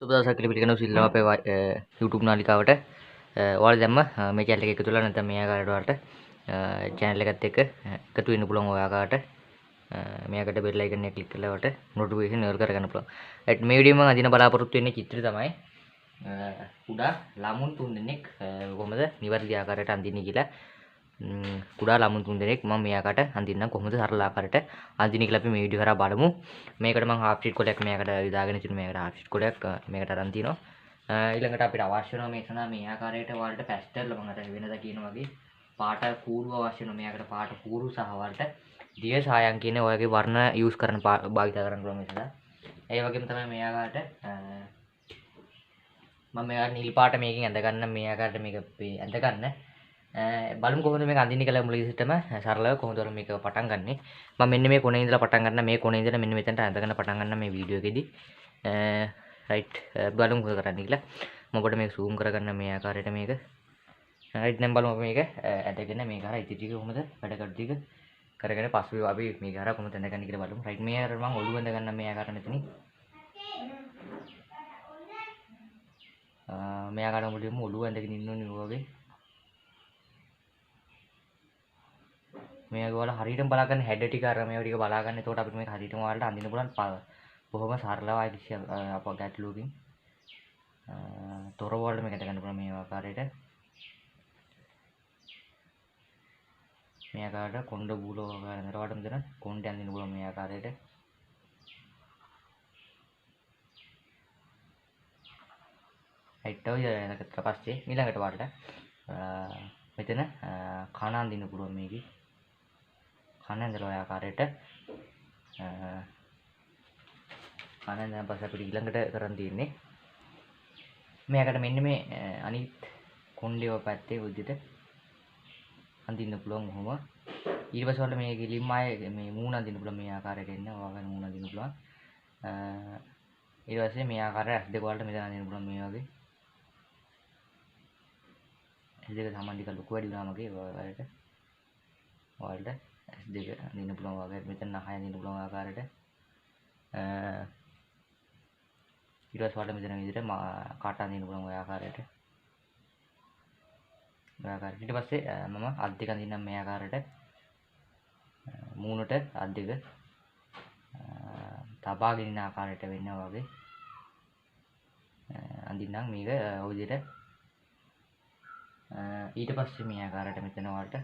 සුබ දවසක් කියලා පිළිගන්නවා සිල්ලම අපේ YouTube නාලිකාවට. ඔයාලා දැම්ම මේ චැනල් එක එකතු වෙලා නැත්නම් මේ ආකාරයට ඔයාලට චැනල් එකත් එක්ක එකතු වෙන්න පුළුවන්. ඔය ආකාරයට මෙයාකට බෙල් අයිකන් එක ක්ලික් කරලා ඔයාලට නොටිෆිකේෂන් ඕල් කරගන්න පුළුවන්. රයිට්, මේ වීඩියෝ මම අදින බලාපොරොත්තු වෙන්නේ චිත්‍රය තමයි කුඩා ළමුන් තුන් දෙනෙක් කොහොමද නිවැරදි ආකාරයට අඳින්නේ කියලා. කුඩා ළමුන් තුන් දෙනෙක් මම මේ ආකාරයට අඳින්නම්, කොහොමද සරල ආකාරයට අඳින්නේ කියලා අපි මේ වීඩියෝ හරහා බලමු. මේකට මම හාෆ් ෂීට් කොලයක් මේකට දාගෙන තියෙනවා. මේකට හාෆ් ෂීට් කොලයක් මේකට අරන් තිනවා. ඊළඟට අපිට අවශ්‍ය වෙනවා මේ සඳහා මේ ආකාරයට ඔයාලට පැස්ටල්, මම අර වෙනදා කියන වගේ පාට කූරු අවශ්‍ය වෙනවා. මේ ආකාරයට පාට කූරු සහ ඔයාලට දිය සායන් කියන ඔයගේ වර්ණ යූස් කරන භාවිතා කරන්න පුළුවන් මේ සඳහා. ඒ වගේම තමයි මේ ආකාරයට මම මේ නිල් පාට මේකෙන් ඇඳ ගන්න, මේ ආකාරයට මේක ඇඳ ගන්න. බලමු කොහොමද මේක අඳින්නේ කියලා. මුලින් සිටම සරලව කොහොමද ඔයාලා මේක පටන් ගන්නෙ. මම මෙන්න මේ කොනේ ඉඳලා පටන් ගන්න, මේ කොනේ ඉඳලා මෙන්න මෙතනට ඇඳගෙන පටන් ගන්න මේ වීඩියෝ එකේදී. රයිට්, බලමු කොහොමද කරන්නේ කියලා. මම පොඩ මේක සූම් කරගන්න මේ ආකාරයට මේක. රයිට්, දැන් බලමු අපි මේක ඇඳගෙන මේක හරහා ඉතිරි ටික කොහොමද වැඩ කරු ටික කරගෙන පසුව අපි මේක හරහා කොහොමද ඇඳගන්නේ කියලා බලමු. රයිට්, මේ අර මම ඔළුව ඇඳ ගන්න මේ ආකාරයට මෙතනින්. මේ ආකාරයට මුලින්ම ඔළුව ඇඳගෙන ඉන්න ඕනේ ඔය වගේ. මේ වගේ ඔයාලා හරියටම බලා ගන්න හැඩ ටික අර මේව ටික බලා ගන්න. එතකොට අපිට මේක හරියටම ඔයාලට අඳින්න පුළුවන් බොහොම සරලව ආයි කිසි අප ගැටලුවකින් තොරව ඔයාලට මේක ඇඳ ගන්න පුළුවන් මේ ආකාරයට. මේ ආකාරයට කොණ්ඩ බූලෝ වගේ ඇඳලා ඔයාලට මෙතන කොණ්ඩ අඳින්න පුළුවන් මේ ආකාරයට. රයිට්, ඔය ඇඳගත්ත පස්සේ ඊළඟට ඔයාලට මෙතන කන අඳින්න පුළුවන් මේකේ. කන ඇඳලා ඔය ආකාරයට කන ඇඳලා පස්සේ අපිට ඊළඟට කරන් තියෙන්නේ මෙයාකට මෙන්න මේ අනිත් කොණ්ඩේ ඔය පැත්තේ ඔය විදිහට අඳින්න පුළුවන් ඔහොම. ඊට පස්සේ ඔයාලට මේ ගිලින්ම ආයේ මේ මූණ අඳින්න පුළුවන් මේ ආකාරයට එන්න. ඔයාගෙන මූණ අඳින්න පුළුවන්. ඊට පස්සේ මේ ආකාරයට ඇස් දෙක ඔයාලට මෙතන අඳින්න පුළුවන් මේ වගේ. ඇස් දෙක සාමාන්‍ය ටිකක් ලොකු වැඩි වුණා මගේ ඔයාලට. ඔයාලට ඇස් දෙක අඳින්න පුළුවන් වගේ මෙතන නහය අඳින්න පුළුවන් ආකාරයට. ඊට පස්සේ ඔයාලට මෙතන විදිහට කට අඳින්න පුළුවන් ඔය ආකාරයට. ඔය ආකාරයට. ඊට පස්සේ මම අත් දෙක අඳින්නම් මේ ආකාරයට. මූණට අත් දෙක තබාගෙන ඉන්න ආකාරයට වෙන්න වගේ අඳින්නම් මේක ඔය විදිහට. ඊට පස්සේ මේ ආකාරයට මෙතන ඔයාලට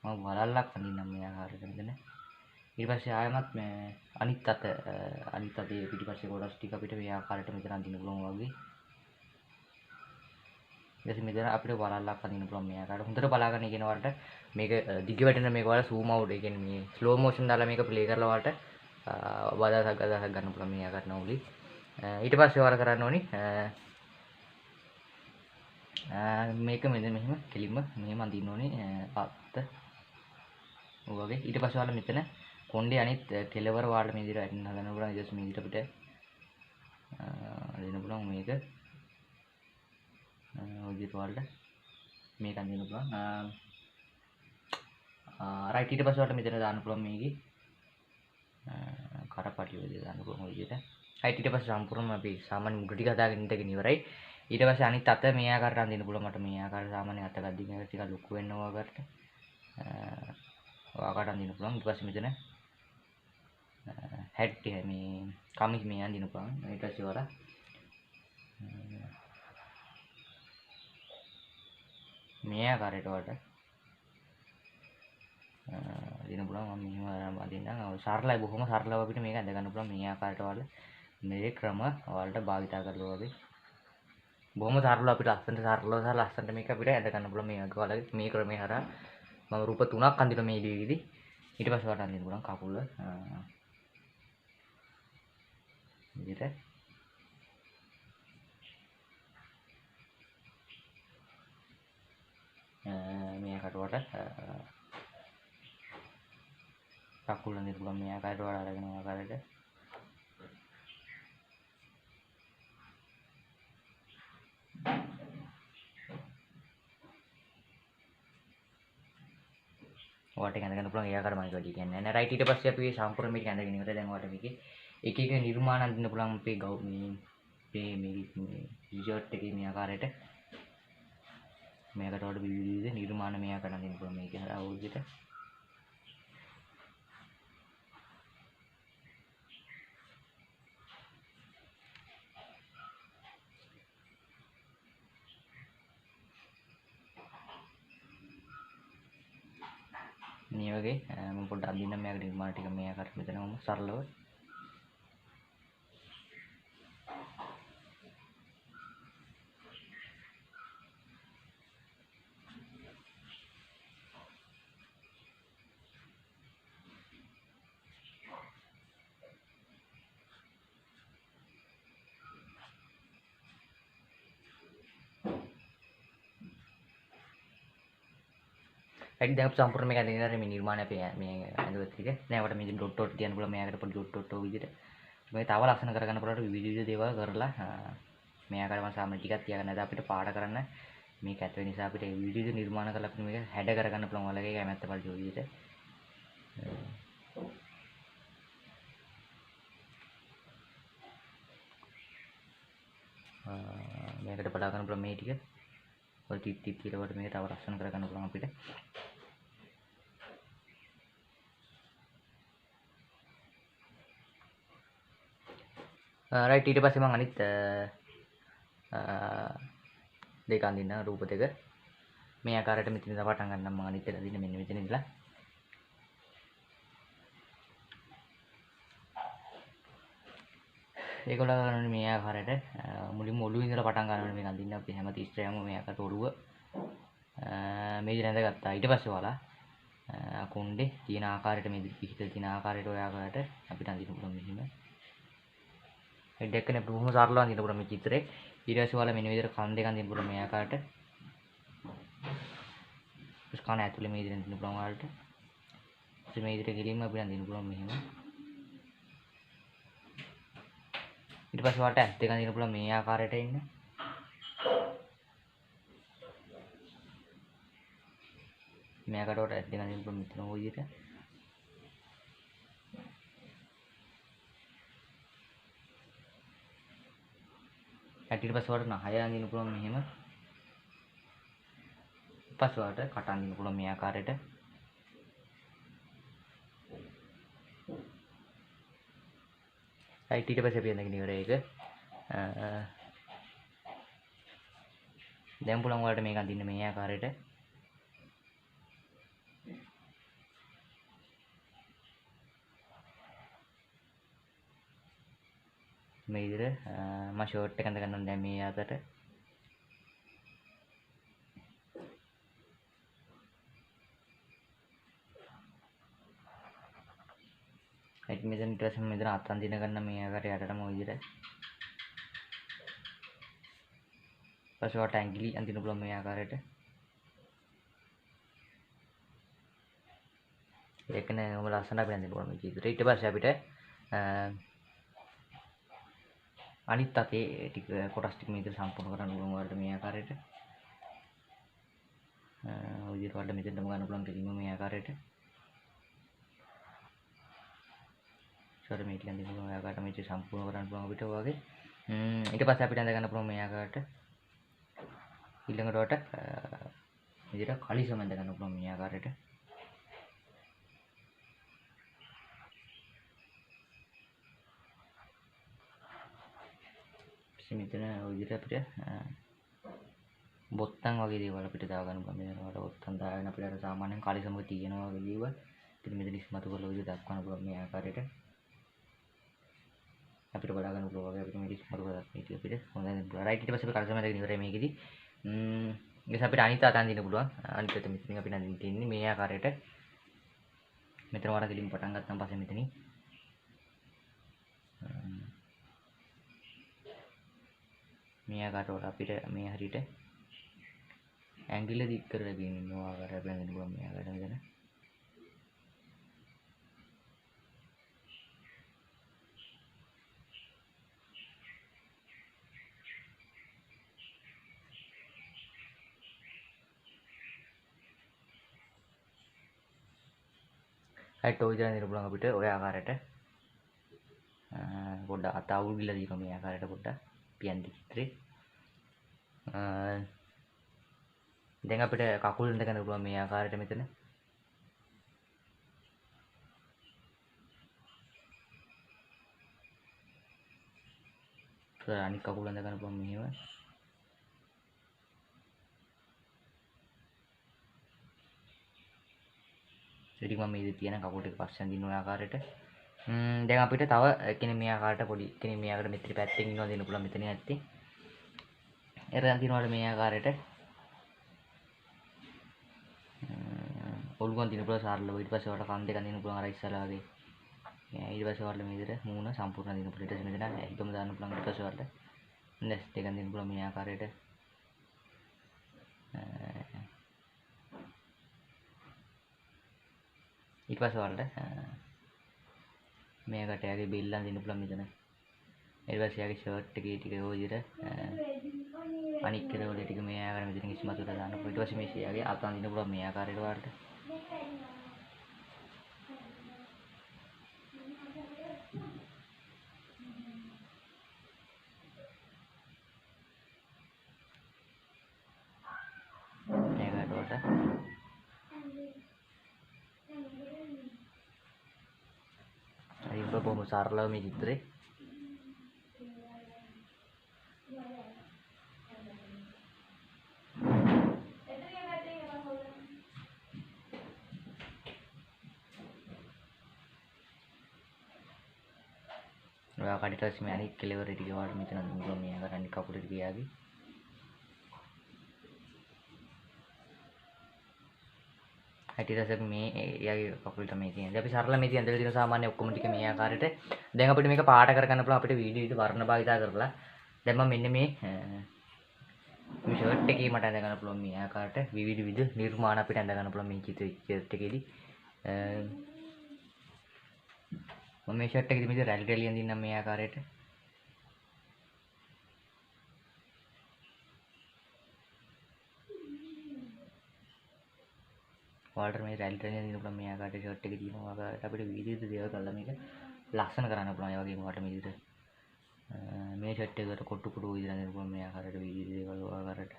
මම වලල්ලක් අඳින්නම් මේ ආකාරයට මෙතන. ඊට පස්සේ ආයෙමත් මේ අනිත් අත, අනිත් අතේ පිටිපස්සේ කොටස් ටික අපිට මේ ආකාරයට මෙතන අඳින්න පුළුවන් වගේ. ඊට පස්සේ මෙතන අපිට වලල්ලක් අඳින්න පුළුවන් මේ ආකාරයට. හොඳට බලාගන්න කියන ඔයාලට මේක දිග වැටෙන මේක ඔයාලා සූම් අවුට්, ඒ කියන්නේ මේ ස්ලෝ මෝෂන් දාලා මේක ප්ලේ කරලා ඔයාලට අදහසක් ගන්න පුළුවන් මේ ආකාරයට නෝලි. ඊට පස්සේ ඔයාලා කරන්න ඕනි මේක මෙන්න මෙහෙම කෙලින්ම මෙහෙම අඳින්න ඕනි අත ඔය වගේ. ඊට පස්සේ ඔයාලා මෙතන කොණ්ඩේ අනිත් කෙළවර ඔයාලා මේ විදිහට අඳින්න හදන්න පුළුවන්. ඊට පස්සේ මේ විදිහට අපිට අඳින්න පුළුවන් මේක. ඔය විදිහට ඔයාලට මේක අඳින්න පුළුවන්. රයිට්, ඊට පස්සේ ඔයාලට මෙතන දාන්න පුළුවන් මේකේ කරපටි ඔය විදිහට දාන්න පුළුවන් ඔය විදිහට. රයිට්, ඊට පස්සේ සම්පූර්ණයෙන්ම අපි සාමාන්‍ය මුඩ ටික හදාගෙන ඉඳගෙන ඉවරයි. ඊට පස්සේ අනිත් අත මේ ආකාරයට අඳින්න පුළුවන් මට මේ ආකාරයට සාමාන්‍ය අත ගද්දි මේක ටිකක් ලොකු වෙන්න ඔය ආකාරයට. ඔය ආකාරයට අඳින්න පුළුවන්. ඊට පස්සේ මෙතන හැට් ටික මේ කමිස් මේ අඳින්න පුළුවන්. ඊට පස්සේ ඔයාලා මේ ආකාරයට ඔයාලට අඳින්න පුළුවන්. මම මෙහෙම අඳින්නම්. ඔය සරලයි, බොහොම සරලව අපිට මේක ඇඳ ගන්න පුළුවන් මේ ආකාරයට. ඔයාලා මේ ක්‍රම ඔයාලට භාවිතා කරලා වගේ බොහොම සරලව අපිට ලස්සනට සරලව සහ ලස්සනට මේක අපිට ඇඳ ගන්න පුළුවන් මේ වගේ. ඔයාලගේ මේ ක්‍රමේ හරහා මම රූප තුනක් අඳිනවා මේ වීඩියෝ එකේදී. ඊට පස්සේ ඔයාලට අඳින්න පුළුවන් කකුල විදිහට. මේ කටුවට කකුල අඳින්න පුළුවන් මේ ආකාරයට ඔයාලා අරගෙන ඔය ආකාරයට. ඔයාලට ඇඳ ගන්න පුළුවන් ඒ ආකාර මම වැඩි කියන්නේ නෑ. රයිට්, ඊට පස්සේ අපි මේ සම්පූර්ණ මේක ඇඳගෙන ඉවරයි. දැන් ඔයාලට මේකේ එක එක නිර්මාණ අඳින්න පුළුවන් අපේ ගව් මේ මේ මේ රිසෝට් එකේ මේ ආකාරයට මේකට වඩා විවිධ නිර්මාණ මේ ආකාරයට අඳින්න පුළුවන් මේක හරහා ඔය විදිහට. මේ වගේ මම පොඩ්ඩක් අඳින්නම් මේකට නිර්මාණ ටික මේ ආකාරයට මෙතනම සරලව. රයිට්, දැන් අපි සම්පූර්ණ මේක ඇඳගෙන ඉවරයි. මේ නිර්මාණය අපි මේ ඇඳුවත් ටික. දැන් අපිට මේ ඩොට් ඩොට් තියන්න පුළුවන් මෙයාකට පොඩි ඩොට් ඩොට් ඔය විදිහට. මේ තව ලස්සන කරගන්න පුළුවන් විවිධ විවිධ දේවල් කරලා මේ ආකාරයට මම සාමාන්‍ය ටිකක් තියාගන්න. නැත්නම් අපිට පාඩ කරන්න මේක ඇත වෙන නිසා අපිට විවිධ විවිධ නිර්මාණ කරලා අපිට මේක හැඩ කරගන්න පුළුවන් ඔයාලගේ කැමැත්ත පරිදි ඔය විදිහට. මේකට බලා ගන්න පුළුවන් මේ ටික. ඔය තිත් තිත් කියලා වට මේක තව ලස්සන කරගන්න පුළුවන් අපිට. රයිට්, ඊට පස්සේ මම අනිත් දෙක අඳින්න රූප දෙක මේ ආකාරයට මෙතන ඉඳලා පටන් ගන්නම්. මම අනිත් එක අඳින්න මෙන්න මෙතන ඉඳලා. ඒගොල්ලෝ ගන්න මේ ආකාරයට මුලින්ම ඔළුව ඉඳලා පටන් ගන්න ඕනේ මේක අඳින්න. අපි හැම තිස්සෙම මේ ආකාරයට ඔළුව මේ විදිහට ඇඳගත්තා. ඊට පස්සේ ඔයාලා කොණ්ඩේ තියෙන ආකාරයට මේ පිහිට තියෙන ආකාරයට ඔය ආකාරයට අපිට අඳින්න පුළුවන් මෙහෙම. ඒ දැක්කනේ අපිට බොහොම සරලව අඳින්න පුළුවන් මේ චිත්‍රේ. ඊට පස්සේ ඔයාලා මෙන්න විදිහට කන් දෙක අඳින්න පුළුවන් මේ ආකාරයට. ඊට කන ඇතුලේ මේ විදිහට අඳින්න පුළුවන් ඔයාලට. ඊට මේ විදිහට ගෙලින්ම අපිට අඳින්න පුළුවන් මෙහෙම. ඊට පස්සේ ඔයාලට ඇස් දෙක අඳින්න පුළුවන් මේ ආකාරයට එන්න. මේ ආකාරයට ඔයාලට ඇස් දෙක අඳින්න පුළුවන් මෙතන ඔය විදිහට. ඊට පස්සේ ඔයාලට නහය අඳින්න පුළුවන් මෙහෙම. ඊට පස්සේ ඔයාලට කට අඳින්න පුළුවන් මේ ආකාරයට. රයිට්, ඊට පස්සේ අපි ඇඳගෙන ඉවරයි ඒක. දැන් පුළුවන් ඔයාලට මේක අඳින්න මේ ආකාරයට. මේ විදිහට මම ෂර්ට් එක අඳ ගන්නවා දැන් මේ අතට. රයිට්, මෙතන ඊට පස්සේ මෙතන අත් අඳින ගන්න මේ ආකාරයට යටටම ඔය විදිහට. ඊපස්සේ ඔයාලට ඇඟිලි අඳින්න පුළුවන් මේ ආකාරයට. ඒක නෑ ඔබ ලස්සනට අපි අඳින්න පුළුවන් මේ චිත්‍රය. ඊට පස්සේ අපිට අනිත් අතේ ටික කොටස් ටික මේ විදිහට සම්පූර්ණ කරන්න පුළුවන් ඔයාලට මේ ආකාරයට. ඔය විදිහට ඔයාලට මෙතෙන්ටම ගන්න පුළුවන් කෙලින්ම මේ ආකාරයට. සෝරි, මේ ටික අඳින්න පුළුවන් ඔය ආකාරයට මේ ටික සම්පූර්ණ කරන්න පුළුවන් අපිට ඔය වගේ. ඊට පස්සේ අපිට අඳ ගන්න පුළුවන් මේ ආකාරයට. ඊළඟට ඔයාලට මේ විදිහට කලිසම ඇඳ ගන්න පුළුවන් මේ ආකාරයට. මෙතන ඔය විදිහට අපිට බොත්තම් වගේ දේවල් අපිට දාගන්න පුළුවන්. මෙතන ඔයාලට බොත්තම් දාගෙන අපිට අර සාමාන්‍යයෙන් කලිසමක තියෙනවා වගේ දේවල් අපිට මෙතන ඉස්මතු කරලා ඔය විදිහට දක්වන්න පුළුවන් මේ ආකාරයට. අපිට බලා ගන්න පුළුවන් වගේ අපිට මේක ඉස්මතු කරලා මේ ටික අපිට හොඳයි නේද? රයිට්, ඊට පස්සේ අපි කලිසම ඇඳගෙන ඉවරයි මේකෙදි. ඊට අපිට අනිත් අත අඳින්න පුළුවන්. අනිත් අත මෙතනින් අපිට අඳින්න තියෙන්නේ මේ ආකාරයට. මෙතන ඔයාලා කෙලින්ම පටන් ගත්තාන් පස්සේ මෙතනින් මේ ආකාරයට ඔයාලා අපිට මේ හරියට ඇඟිල්ල දික් කරලා ගෙන ඉන්නවා ආකාරයට අපි අඳින්න පුළුවන් මේ ආකාරයට මෙතන. රයිට්, ඔය විදිහට අඳින්න පුළුවන් අපිට ඔය ආකාරයට. පොඩ්ඩක් අත අවුල් ගිලා තියෙනවා මේ ආකාරයට පොඩ්ඩක් පියන්ති චිත්‍රේ. දැන් අපිට කකුල් ඇඳ ගන්න පුළුවන් මේ ආකාරයට මෙතන. අනිත් කකුල ඇඳ ගන්න පුළුවන් මෙහෙම. ඉතින් මම මේ විදිහට තියෙන කකුල් ටික පස්සෙන් අඳින්න ඔය ආකාරයට. දැන් අපිට තව කෙනෙක් මේ ආකාරයට පොඩි කෙනෙක් මේ ආකාරයට මෙතන පැත්තෙන් ඉන්නවා දෙන්න පුළුවන් මෙතන නැත්තේ. එර අඳිනවාට මේ ආකාරයට. ඔළුව අඳින්න පුළුවන් සරලව. ඊට පස්සේ ඔයාලට කන් දෙක අඳින්න පුළුවන් අර ඉස්සලා වගේ. ඊට පස්සේ ඔයාලට මේ විදිහට මූණ සම්පූර්ණ අඳින්න පුළුවන්. ඊට පස්සේ මෙතන ඇහිකම දාන්න පුළුවන්. ඊට පස්සේ ඔයාලට නැස් දෙක අඳින්න පුළුවන් මේ ආකාරයට. ඊට පස්සේ ඔයාලට මේකට එයාගේ බෙල්ල අඳින්න පුළුවන් මෙතන. ඊට පස්සේ එයාගේ ෂර්ට් එකේ ටික ඔය විදිහට අනික් කෙරවල ටික මේ ආකාරයට මෙතන ඉස්මතු කරලා දාන්න පුළුවන්. ඊට පස්සේ මේ එයාගේ අත අඳින්න පුළුවන් මේ ආකාරයට ඔයාලට. මේකට ඔයාලට අයින් බොහොම සරලව මේ චිත්‍රේ. ඔයා කඩට පස්සේ මේ අනිත් කෙළවර ටික ඔයාලට මෙතන අඳින්න පුළුවන් මේ ආකාර අනිත් කකුල ටික යාගේ. ඊට පස්සේ අපි මේ එයාගේ කකුල තමයි තියෙන්නේ. අපි සරල මේ තියෙන ඇඳලා තියෙන සාමාන්‍ය ඔක්කොම ටික මේ ආකාරයට. දැන් අපිට මේක පාට කරගන්න පුළුවන් අපිට වීඩියෝ විදිහට වර්ණ භාවිතා කරලා. දැන් මම මෙන්න මේ මේ ෂර්ට් එකේ මට ඇඳ ගන්න පුළුවන් මේ ආකාරයට විවිධ විවිධ නිර්මාණ අපිට ඇඳ ගන්න පුළුවන් මේ චිත්‍ර ෂර්ට් එකේදී. මම මේ ෂර්ට් එකේදී මේ රැලි රැලි අඳින්නම් මේ ආකාරයට. ඔයාලට මේ රැලි රැලි අඳින්න පුළුවන් මේ ආකාරයට ෂර්ට් එකේ තියෙන ආකාරයට අපිට විවිධ විවිධ දේවල් කරලා මේක ලස්සන කරන්න පුළුවන්. ඒ වගේම ඔයාලට මේ විදිහට මේ ෂර්ට් එකට කොටු කොටු විදිහට අඳින්න පුළුවන් මේ ආකාරයට විවිධ දේවල් ඔය ආකාරයට.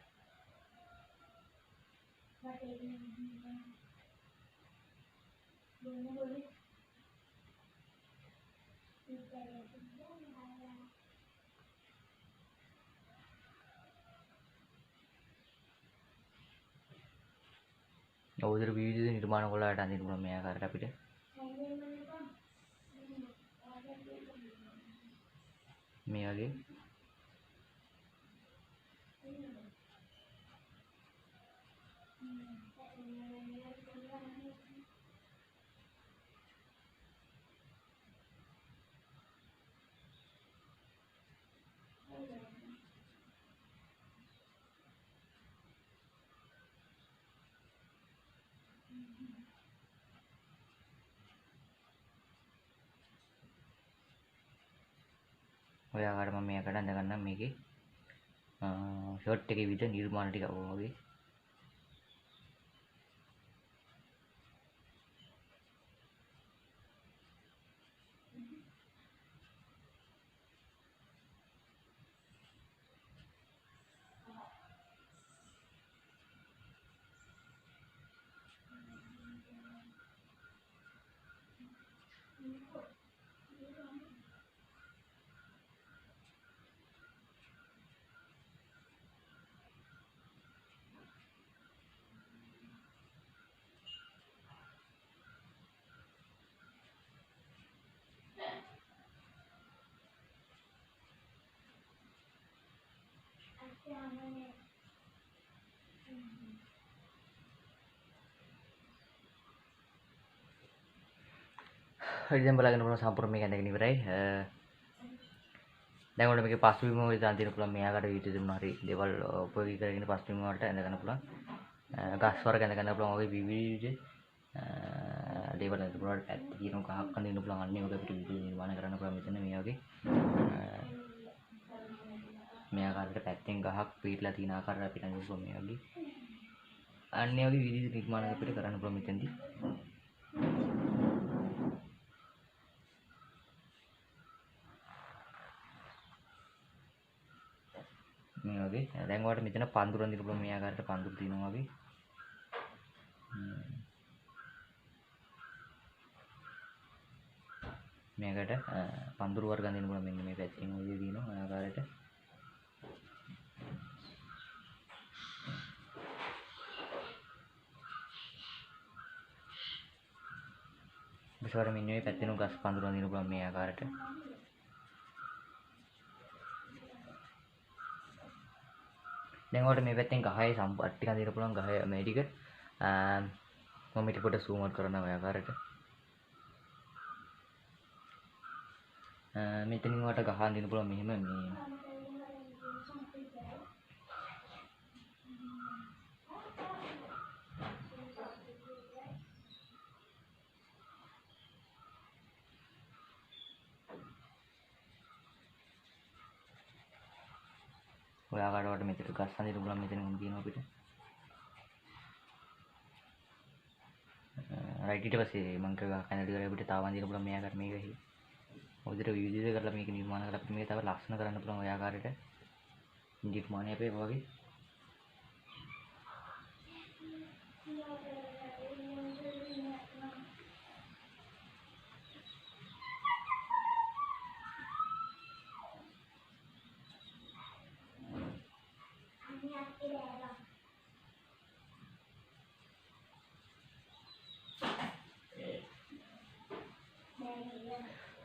ඔය විදිහට විවිධ නිර්මාණ කරලා අඳින්න පුළුවන් මේ ආකාරයට අපිට. මේ වගේ ඔය ආකාරයට මම මේ ආකාරයට අඳ ගන්නම් මේකේ ෂර්ට් එකේ විවිධ නිර්මාණ ටික ඔය වගේ. හරි දැන් බලාගන්න පුළුවන් සම්පූර්ණ මේක ඇඳගෙන ඉවරයි. දැන් ඔයාලට මේකේ පසුබිම වල දාන්න තියෙන පුළුවන් මේ ආකාරයට වීඩියෝ දුන්නා හරි දේවල් උපයෝගී කරගෙන පසුබිම වලට ඇඳ ගන්න පුළුවන්. ගස් වර්ග ඇඳ ගන්න පුළුවන් වගේ විවිධ දේවල් ඇඳ පුළුවන්. පැත්ත තියෙන ගහක් අඳින්න පුළුවන්. අන්න ඒ වගේ අපිට වීඩියෝ නිර්මාණය කරන්න පුළුවන් මෙතන මේ වගේ. මේ ආකාරයට පැත්තෙන් ගහක් පිටලා තියෙන ආකාරයට අපිට අඳින්න පුළුවන් මේ වගේ. අන්න ඒ වගේ විවිධ නිර්මාණ අපිට කරන්න පුළුවන් මෙතනදී. මේ වගේ. දැන් ඔයාලට මෙතන පඳුරු අඳින්න පුළුවන් මේ ආකාරයට පඳුරු තියෙනවා වගේ. මේකට පඳුරු වර්ග අඳින්න පුළුවන් මෙන්න මේ පැත්තෙන් ඔය විදිහට තියෙනවා ඔය ආකාරයට. ඊට මෙන්න මේ පැත්තෙන් ගස් පඳුරු අඳින්න පුළුවන් මේ ආකාරයට. දැන් ඔයාලට මේ පැත්තෙන් ගහේ සම්පත් ටික අඳින්න පුළුවන් ගහේ මේ ටික. මම ඊට පොඩ සූම් අවුට් කරනවා ඔය ආකාරයට. මෙතනින් ඔයාලට ගහ අඳින්න පුළුවන් මෙහෙම මේ ඔය ආකාරයට මෙතන ගස් අඳින්න පුළුවන් මෙතන උන් තියෙනවා අපිට. රයිට් ඊට පස්සේ මං කිව්වා කැනඩි කරලා අපිට තව අඳින්න පුළුවන් මේ ආකාරයට මේක හි. ඔය විදිහට විවිධ කරලා මේක නිර්මාණය කරලා අපිට මේක තව ලස්සන කරන්න පුළුවන් ඔය ආකාරයට. නිර්මාණය අපේ වගේ.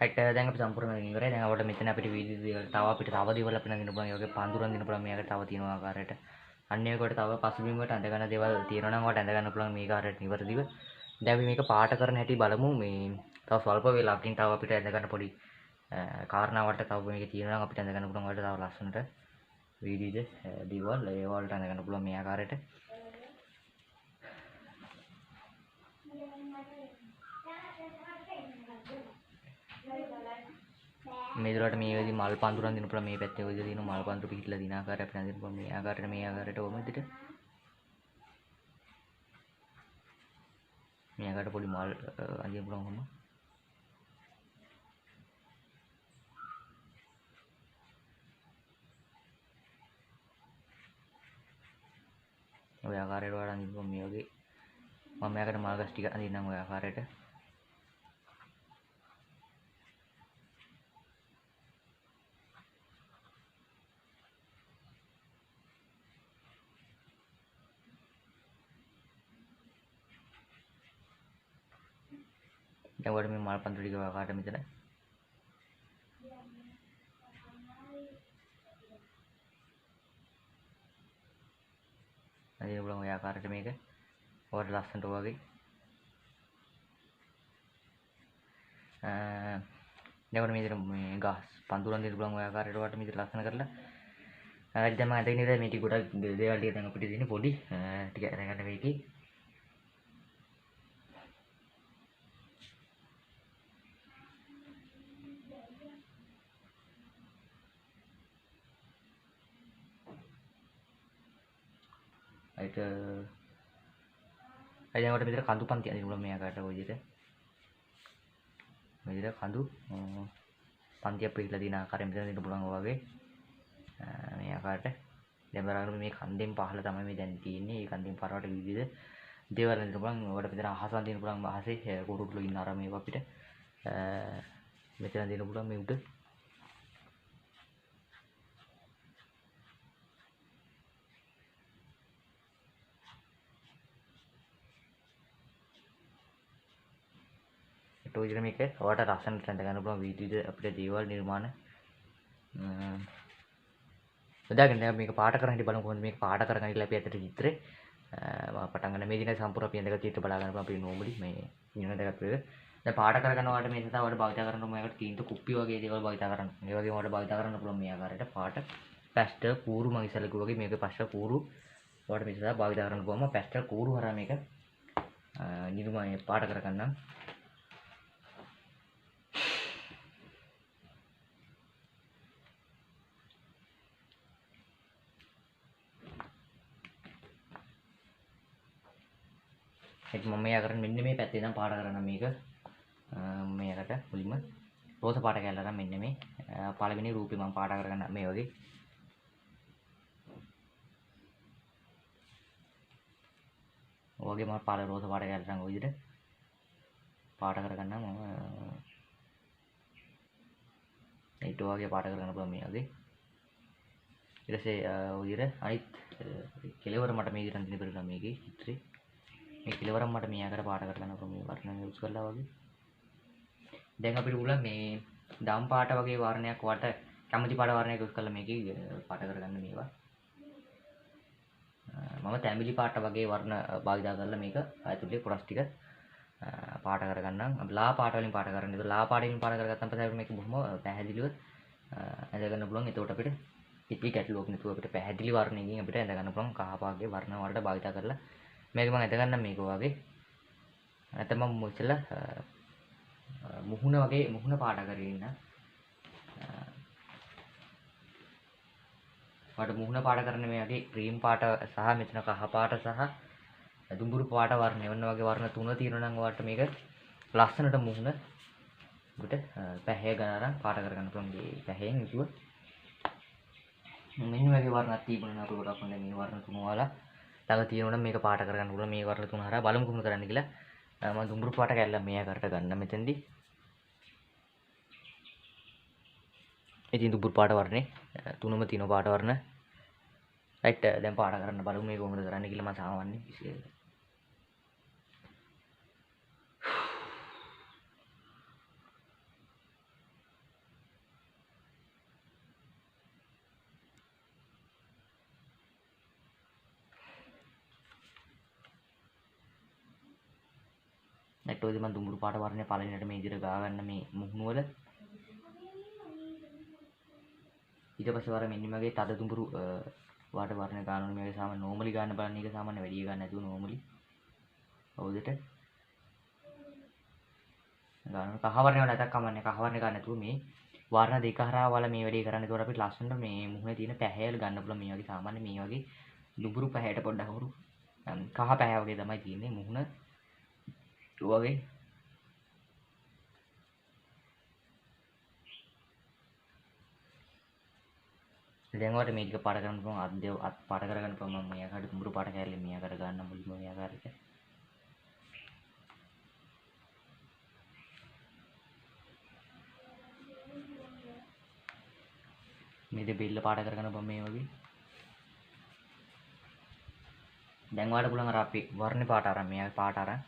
රයිට් දැන් අපි සම්පූර්ණ ඉවරයි. දැන් අපිට මෙතන අපිට විවිධ දේවල් තව අපිට තව දේවල් අපිට නගින්න පුළුවන්. ඒ වගේ පඳුරු අඳින්න පුළුවන් මේ ආකාරයට තව තියෙනවා ආකාරයට. අන්න ඒකට තව පසුබිමකට ඇඳ ගන්න දේවල් තියෙනවා නම් ඔයාලට ඇඳ ගන්න පුළුවන් මේ ආකාරයට නිවැරදිව. දැන් අපි මේක පාට කරන හැටි බලමු. මේ තව ස්වල්ප වේලාවකින් තව අපිට ඇඳ ගන්න පොඩි කාරණාවට තව මේක තියෙනවා නම් අපිට ඇඳ ගන්න පුළුවන් ඔයාලට තව ලස්සනට විවිධ දේවල් ඒ වලට ඇඳ ගන්න පුළුවන් මේ ආකාරයට. මේ දොරට මේ විදිහ මල් පඳුරු අඳින්න පුළුවන් මේ පැත්තේ ඔය විදිහ තියෙන මල් පඳුරු පිහිටලා දින ආකාරය අපිට අඳින්න පුළුවන් මේ ආකාරයට මේ ආකාරයට ඔහොම විදිහට මේ ආකාරයට පොඩි මල් අඳින්න පුළුවන් ඔහොම. ඔය ආකාරයට ඔයාලා අඳින්න පුළුවන් මේ වගේ. මම මේ ආකාරයට මල් ගස් ටික අඳින්නම් ඔය ආකාරයට. දැන් ඔයාලට මේ මල් පඳුරු ටික ආකාරයට මෙතන අඳින්න පුළුවන් ඔය ආකාරයට මේක ඔයාලට ලස්සනට වගේ. දැන් ඔයාලට මේ විදිහට මේ ගස් පඳුරු අඳින්න පුළුවන් ඔය ආකාරයට ඔයාලට මේ විදිහට ලස්සන කරලා. හරි දැන් මම අඳගෙන ඉවරයි. මේ ටික ගොඩක් දේවල් ටික දැන් අපිට තියෙන්නේ පොඩි ටික අරගන්න මේකේ. රයිට් හරි දැන් ඔයාලට මෙතන කඳු පන්ති අඳින්න පුළුවන් මේ ආකාරයට ඔය විදිහට. මේ විදිහට කඳු පන්තියක් පිළිලා තියෙන ආකාරයෙන් මෙතන අඳින්න පුළුවන් ඔය වගේ. මේ ආකාරයට දැන් බලන්න මේ කන්දෙන් පහළ තමයි මේ දැන් තියෙන්නේ. මේ කන්දෙන් පහළට විවිධ දේවල් අඳින්න පුළුවන්. ඔයාලට මෙතන අහස අඳින්න පුළුවන්. අහසේ කුරුල්ලෝ ඉන්න අර මේවා අපිට මෙතන අඳින්න පුළුවන් මේ උඩ. ඔය විදිහට මේක ඔයාලට ලස්සනට ඇඳ ගන්න පුළුවන් විවිධ අපිට දේවල් නිර්මාණ හදාගෙන. දැන් මේක පාට කරන් හිටිය බලමු කොහොමද මේක පාට කරගන්න කියලා අපි ඇත්තට චිත්‍රේ මම පටන් ගන්න මේ දින සම්පූර්ණ අපි ඇඳගත්ත චිත්‍ර බලා ගන්න පුළුවන් අපි නෝමලි මේ ඉන්න ඇඳගත්තු එක. දැන් පාට කරගන්න ඔයාලට මේ සතා ඔයාලට භාවිත කරන්න ඕන මේකට තීන්ත කුප්පි වගේ දේවල් භාවිත කරන්න. ඒ වගේම ඔයාලට භාවිත කරන්න පුළුවන් මේ ආකාරයට පාට පැස්ටල් කූරු මම ඉස්සෙල්ලා කිව්වා වගේ මේක පැස්ටල් කූරු ඔයාලට මේ සතා භාවිත කරන්න පුළුවන්. මම පැස්ටල් කූරු හරහා මේක නිර්මාණය පාට කරගන්නම්. ඒක මම මෙයා කරන්නේ මෙන්න මේ පැත්තේ ඉඳන් පාට කරන්න මේක. මෙයාකට මුලින්ම රෝස පාට කෑල්ල අරන් මෙන්න මේ පළවෙනි රූපේ මම පාට කරගන්න මේ වගේ. ඔයගේ මම පාට රෝස පාට කැල්ල අරන් ඔය විදිහට පාට කරගන්නම් මම. ඊට වගේ පාට කරගන්න පුළුවන් මේ වගේ. ඊට පස්සේ ඔය විදිහට අනිත් කෙලවර මට මේ විදිහට අඳින්න බැරි වුණා මේකේ චිත්‍රේ. මේ කෙලවරක් මට මේ ආකාරයට පාට කරගන්න පුළුවන් මේ වර්ණ යූස් කරලා වගේ. දැන් අපිට පුළුවන් මේ දම් පාට වගේ වර්ණයක් වට කැමති පාට වර්ණයක් යූස් කරලා මේකේ පාට කරගන්න මේවා. මම තැඹිලි පාට වගේ වර්ණ භාවිතා කරලා මේක ඇතුලේ කොටස් ටික පාට කරගන්නම්. අපි ලා පාට වලින් පාට කරන්නේ. ඒක ලා පාට වලින් පාට කරගත්තන් පස්සේ අපිට මේක බොහොම පැහැදිලිව ඇඳ ගන්න පුළුවන්. එතකොට අපිට කිසි ගැටලුවක් නැතුව අපිට පැහැදිලි වර්ණයකින් අපිට ඇඳ ගන්න පුළුවන් කහ පාටේ වර්ණ වලට භාවිතා කරලා මේක මම ඇඳ ගන්නම් මේක වගේ. නැත්නම් මම ඉස්සෙල්ලා මුහුණ වගේ මුහුණ පාට කරගෙන ඉන්න. මට මුහුණ පාට කරන්න මේ වගේ ක්‍රීම් පාට සහ මෙතන කහ පාට සහ දුඹුරු පාට වර්ණ එවන්න වගේ වර්ණ තුන තියෙනවා නම් ඔයාලට මේක ලස්සනට මුහුණ අපිට පැහැය ගන්න අරන් පාට කරගන්න පුළුවන්. මේ පැහැයෙන් යුතුව මෙන්න වගේ වර්ණක් තිබුණා නම් අපිට ගොඩක් හොඳයි. මේ වර්ණ තුන ඔයාලා ළඟ තියෙනවා නම් මේක පාට කරගන්න පුළුවන්. මේ වර්ණ තුන හරහා බලමු කොහොමද කරන්න කියලා. මම දුඹුරු පාට කැල්ල මේ ආකාරයට ගන්න මෙතෙන්දී. ඉතින් දුඹුරු පාට වර්ණේ තුනම තියෙන පාට වර්ණ. රයිට්, දැන් පාට කරන්න බලමු මේ කොහොමද කරන්න කියලා. මම සාමාන්‍යයෙන් නැට් ඔය මම දුඹුරු පාට වර්ණය පළවෙනියට මේ විදිහට ගා ගන්න මේ මුහුණ වල. ඊට පස්සේ වර මෙන්න මගේ තද දුඹුරු වාට වර්ණ ගන්න ඕනේ. මේක සාමාන්‍ය නෝමලි ගන්න බලන්න. ඒක සාමාන්‍ය වැඩි ගන්න නැතුව නෝමලි ඔව් දෙට ගන්න. කහ වර්ණය වල නැතක් කමන්නේ. කහ වර්ණය ගන්න නැතුව මේ වර්ණ දෙක හරහා වල මේ වැඩේ කරන්න. ඒතකොට අපිට ලස්සනට මේ මුහුණේ තියෙන පැහැයල් ගන්න පුළුවන්. මේ වගේ සාමාන්‍ය මේ වගේ දුඹුරු පැහැයට පොඩ්ඩක් හුරු කහ පැහැ වගේ තමයි තියෙන්නේ මුහුණ වගේ. දැන් ඔයාලට මේ ටික පාට කරන්න පුළුවන්. අත් දෙව අත් පාට කරගන්න පුළුවන්. මම මේ ආකාරයට දුඹුරු පාට කෑල්ල මේ ආකාරයට ගන්න මුලින්ම මේ ආකාරයට. මේ දෙ බෙල්ල පාට කරගන්න පුළුවන් මේ වගේ. දැන් ඔයාලට පුළුවන් අර අපේ වර්ණ පාට අරන් මේ පාට අරන්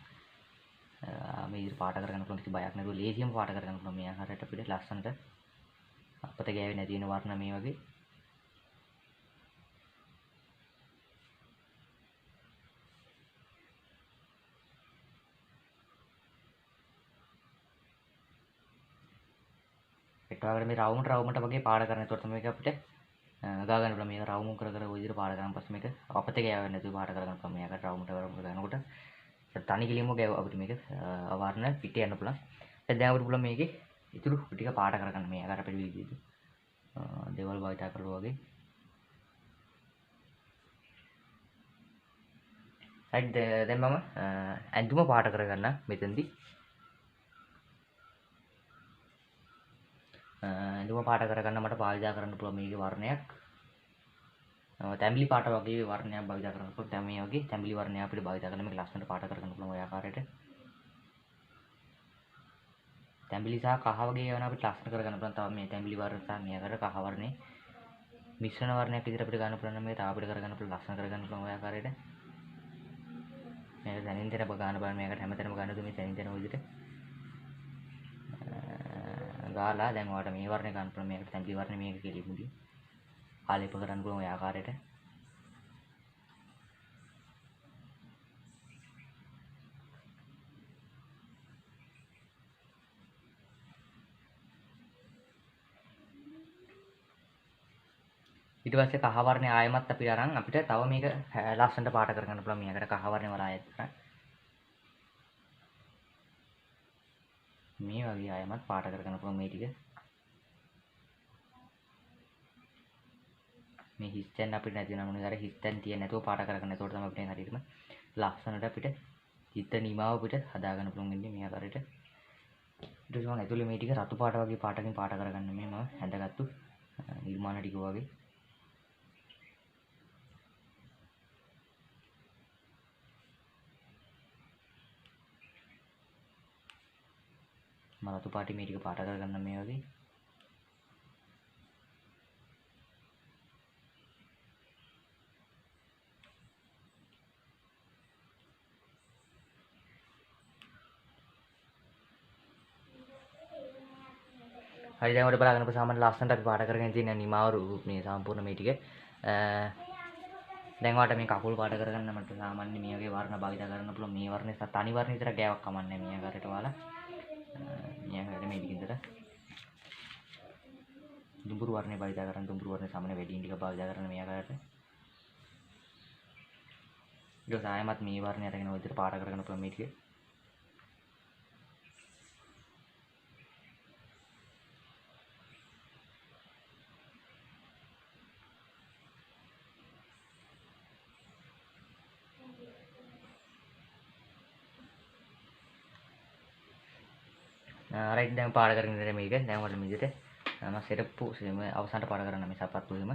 මේ විදිහට පාට කරගන්න පුළුවන්. කිසි බයක් නැතුව ලේසියම පාට කරගන්න පුළුවන් මේ ආකාරයට අපිට ලස්සනට අපත ගෑවෙන්නේ නැති වෙන වර්ණ මේ වගේ. එතකොට මේ රවුමට රවුමට වගේ පාට කරන. එතකොට තමයි මේක අපිට ගා ගන්න පුළුවන්. මේක රවුම කර කර ඔය විදිහට පාට කරන් පස්සේ මේක අපත ගෑවෙන්නේ නැතුව පාට කරගන්න පුළුවන්. මේ ආකාරයට රවුමට රවුමට ගන්නකොට තනි කිලිම ගෑව අපිට මේක වර්ණ පිට යන්න පුළුවන්. දැන් අපිට පුළුවන් මේකේ ඉතුරු ටික පාට කරගන්න මේ ආකාරයට අපිට විදිහට දේවල් භාවිතා කරලා වගේ. රයිට්, දැන් මම ඇඳුම පාට කරගන්න මෙතනදී. ඇඳුම පාට කරගන්න මට භාවිතා කරන්න පුළුවන් මේකේ වර්ණයක්. තැඹිලි පාට වගේ වර්ණයක් භාවිතා කරන්න පුළුවන්. දැන් මේ වගේ තැඹිලි වර්ණයක් අපිට භාවිතා කරලා මේක ලස්සනට පාට කරගන්න පුළුවන් ඔය ආකාරයට. තැඹිලි සහ කහ වගේ ඒවා අපිට ලස්සන කරගන්න පුළුවන්. තව මේ තැඹිලි වර්ණ සහ මේ ආකාරයට කහ වර්ණේ මිශ්‍රණ වර්ණයක් විදිහට අපිට ගන්න පුළුවන් නම් මේක තව අපිට කරගන්න පුළුවන්, ලස්සන කරගන්න පුළුවන් ඔය ආකාරයට. මේක තැනින් තැන ගන්න බලන්න. මේකට හැමතැනම ගන්න දුන්නේ තැනින් තැන ඔය විදිහට ගාලා දැන් ඔයාලට මේ වර්ණය ගන්න පුළුවන්. මේකට තැඹිලි වර්ණය මේක කියලා මුලින් ආලේප කරන්න පුළුවන් ඔය ආකාරයට. ඊට පස්සේ කහ වර්ණය ආයෙමත් අපිට අරන් අපිට තව මේක ලස්සනට පාට කරගන්න පුළුවන්. මේකට කහ වර්ණය වල ආයෙත් අරන් මේ වගේ ආයෙමත් පාට කරගන්න පුළුවන් මේ ටික. මේ හිස්තැන් අපිට නැති වෙනවා මොනවාද අර හිස්තැන් තියෙන්නේ නැතුව පාට කරගන්න. එතකොට තමයි අපිට හරියටම ලස්සනට අපිට චිත්‍ර නිමාව අපිට හදාගන්න පුළුවන් වෙන්නේ මේ ආකාරයට. ඊට පස්සේ මම ඇතුලේ මේ ටික රතු පාට වගේ පාටකින් පාට කරගන්න මේ මම ඇඳගත්තු නිර්මාණ ටික වගේ. මම රතු පාටි මේ ටික පාට කරගන්න මේ වගේ. හරි දැන් ඔයාලට බලාගන්න පුළුවන් සාමාන්‍ය ලස්සනට අපි පාට කරගෙන තියෙන නිමාව මේ සම්පූර්ණ මේ ටික. දැන් ඔයාලට මේ කකුල් පාට කරගන්න මට සාමාන්‍ය මේ වගේ වර්ණ භාවිත කරන්න පුළුවන්. මේ වර්ණේ තනි වර්ණ විතර ගෑවක් කමන්නේ මේ ආකාරයට ඔයාලා. මේ ආකාරයට මේ ටික ඉඳලා දුඹුරු වර්ණේ භාවිත කරන්න, දුඹුරු වර්ණේ සාමාන්‍ය වැඩියෙන් ටික භාවිත කරන්න මේ ආකාරයට. ඊට පස්සේ ආයෙමත් මේ වර්ණය අරගෙන ඔය විදිහට පාට කරගන්න පුළුවන් මේ ටික. රයිට් දැන් පාඩ කරගෙන ඉඳලා මේක දැන් ඔයාලට මේ විදිහට මම සෙරප්පු සෙම අවසානට පාඩ කරන්න මේ සපත්තු එහෙම.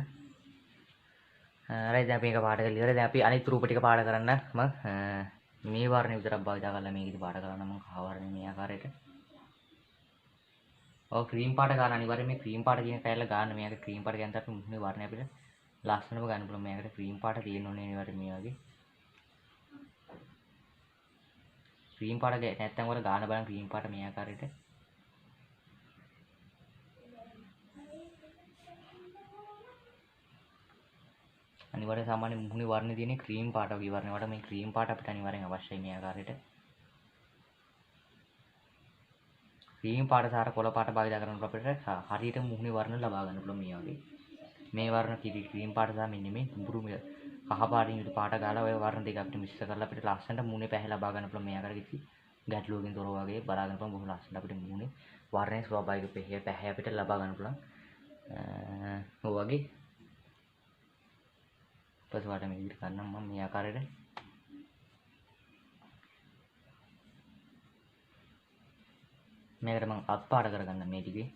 රයිට් දැන් අපි මේක පාඩ කරලා ඉවරයි. දැන් අපි අනිත් රූප ටික පාඩ කරන්න මම මේ වර්ණය විතරක් භාවිතා කරලා මේක ඉතින් පාඩ කරන්න මම කහ වර්ණය මේ ආකාරයට. ඔව් ක්‍රීම් පාට ගන්න අනිවාර්යයෙන් මේ ක්‍රීම් පාට කියන කෑල්ල ගන්න. මෙයාගේ ක්‍රීම් පාට කියන්නේ අපි මුහුණේ වර්ණය අපිට ලස්සනම ගන්න පුළුවන්. මෙයාකට ක්‍රීම් පාට තියෙන්න ඕනේ අනිවාර්යයෙන් මේ වගේ. ක්‍රීම් පාට නැත්තම් ඔයාලා ගන්න බලන්න ක්‍රීම් පාට මේ ආකාරයට. අනිවාර්යයෙන් සාමාන්‍ය මුහුණේ වර්ණය තියෙන ක්‍රීම් පාට වගේ වර්ණය. වලට මේ ක්‍රීම් පාට අපිට අනිවාර්යෙන් අවශ්‍යයි මේ ආකාරයට. ක්‍රීම් පාට සහ කොළ පාට භාවිත කරනකොට අපිට හරියට මුහුණේ වර්ණ ලබා ගන්න පුළුවන් මේ වගේ. මේ වර්ණ කිරි ක්‍රීම් පාට සහ මෙන්න මේ දුඹුරු කහ පාටින් යුතු පාට ගාලා ඔය වර්ණ දෙක අපිට මිශ්‍ර කරලා අපිට ලස්සනට මුහුණේ පැහැ ලබා ගන්න පුළුවන් මේ ආකාරයට. කිසි ගැටලුවකින් තොරව වගේ බලා ගන්න පුළුවන්. බොහොම ලස්සනට අපිට මුහුණේ වර්ණයේ ස්වාභාවික පැහැ අපිට ලබා ගන්න පුළුවන්. ඔය වගේ. ඊපස්සේ ඔයාලට මේ විදිහට ගන්නම් මම මේ ආකාරයට. මේකට මම අත් පාට කරගන්න මේ ටිකේ.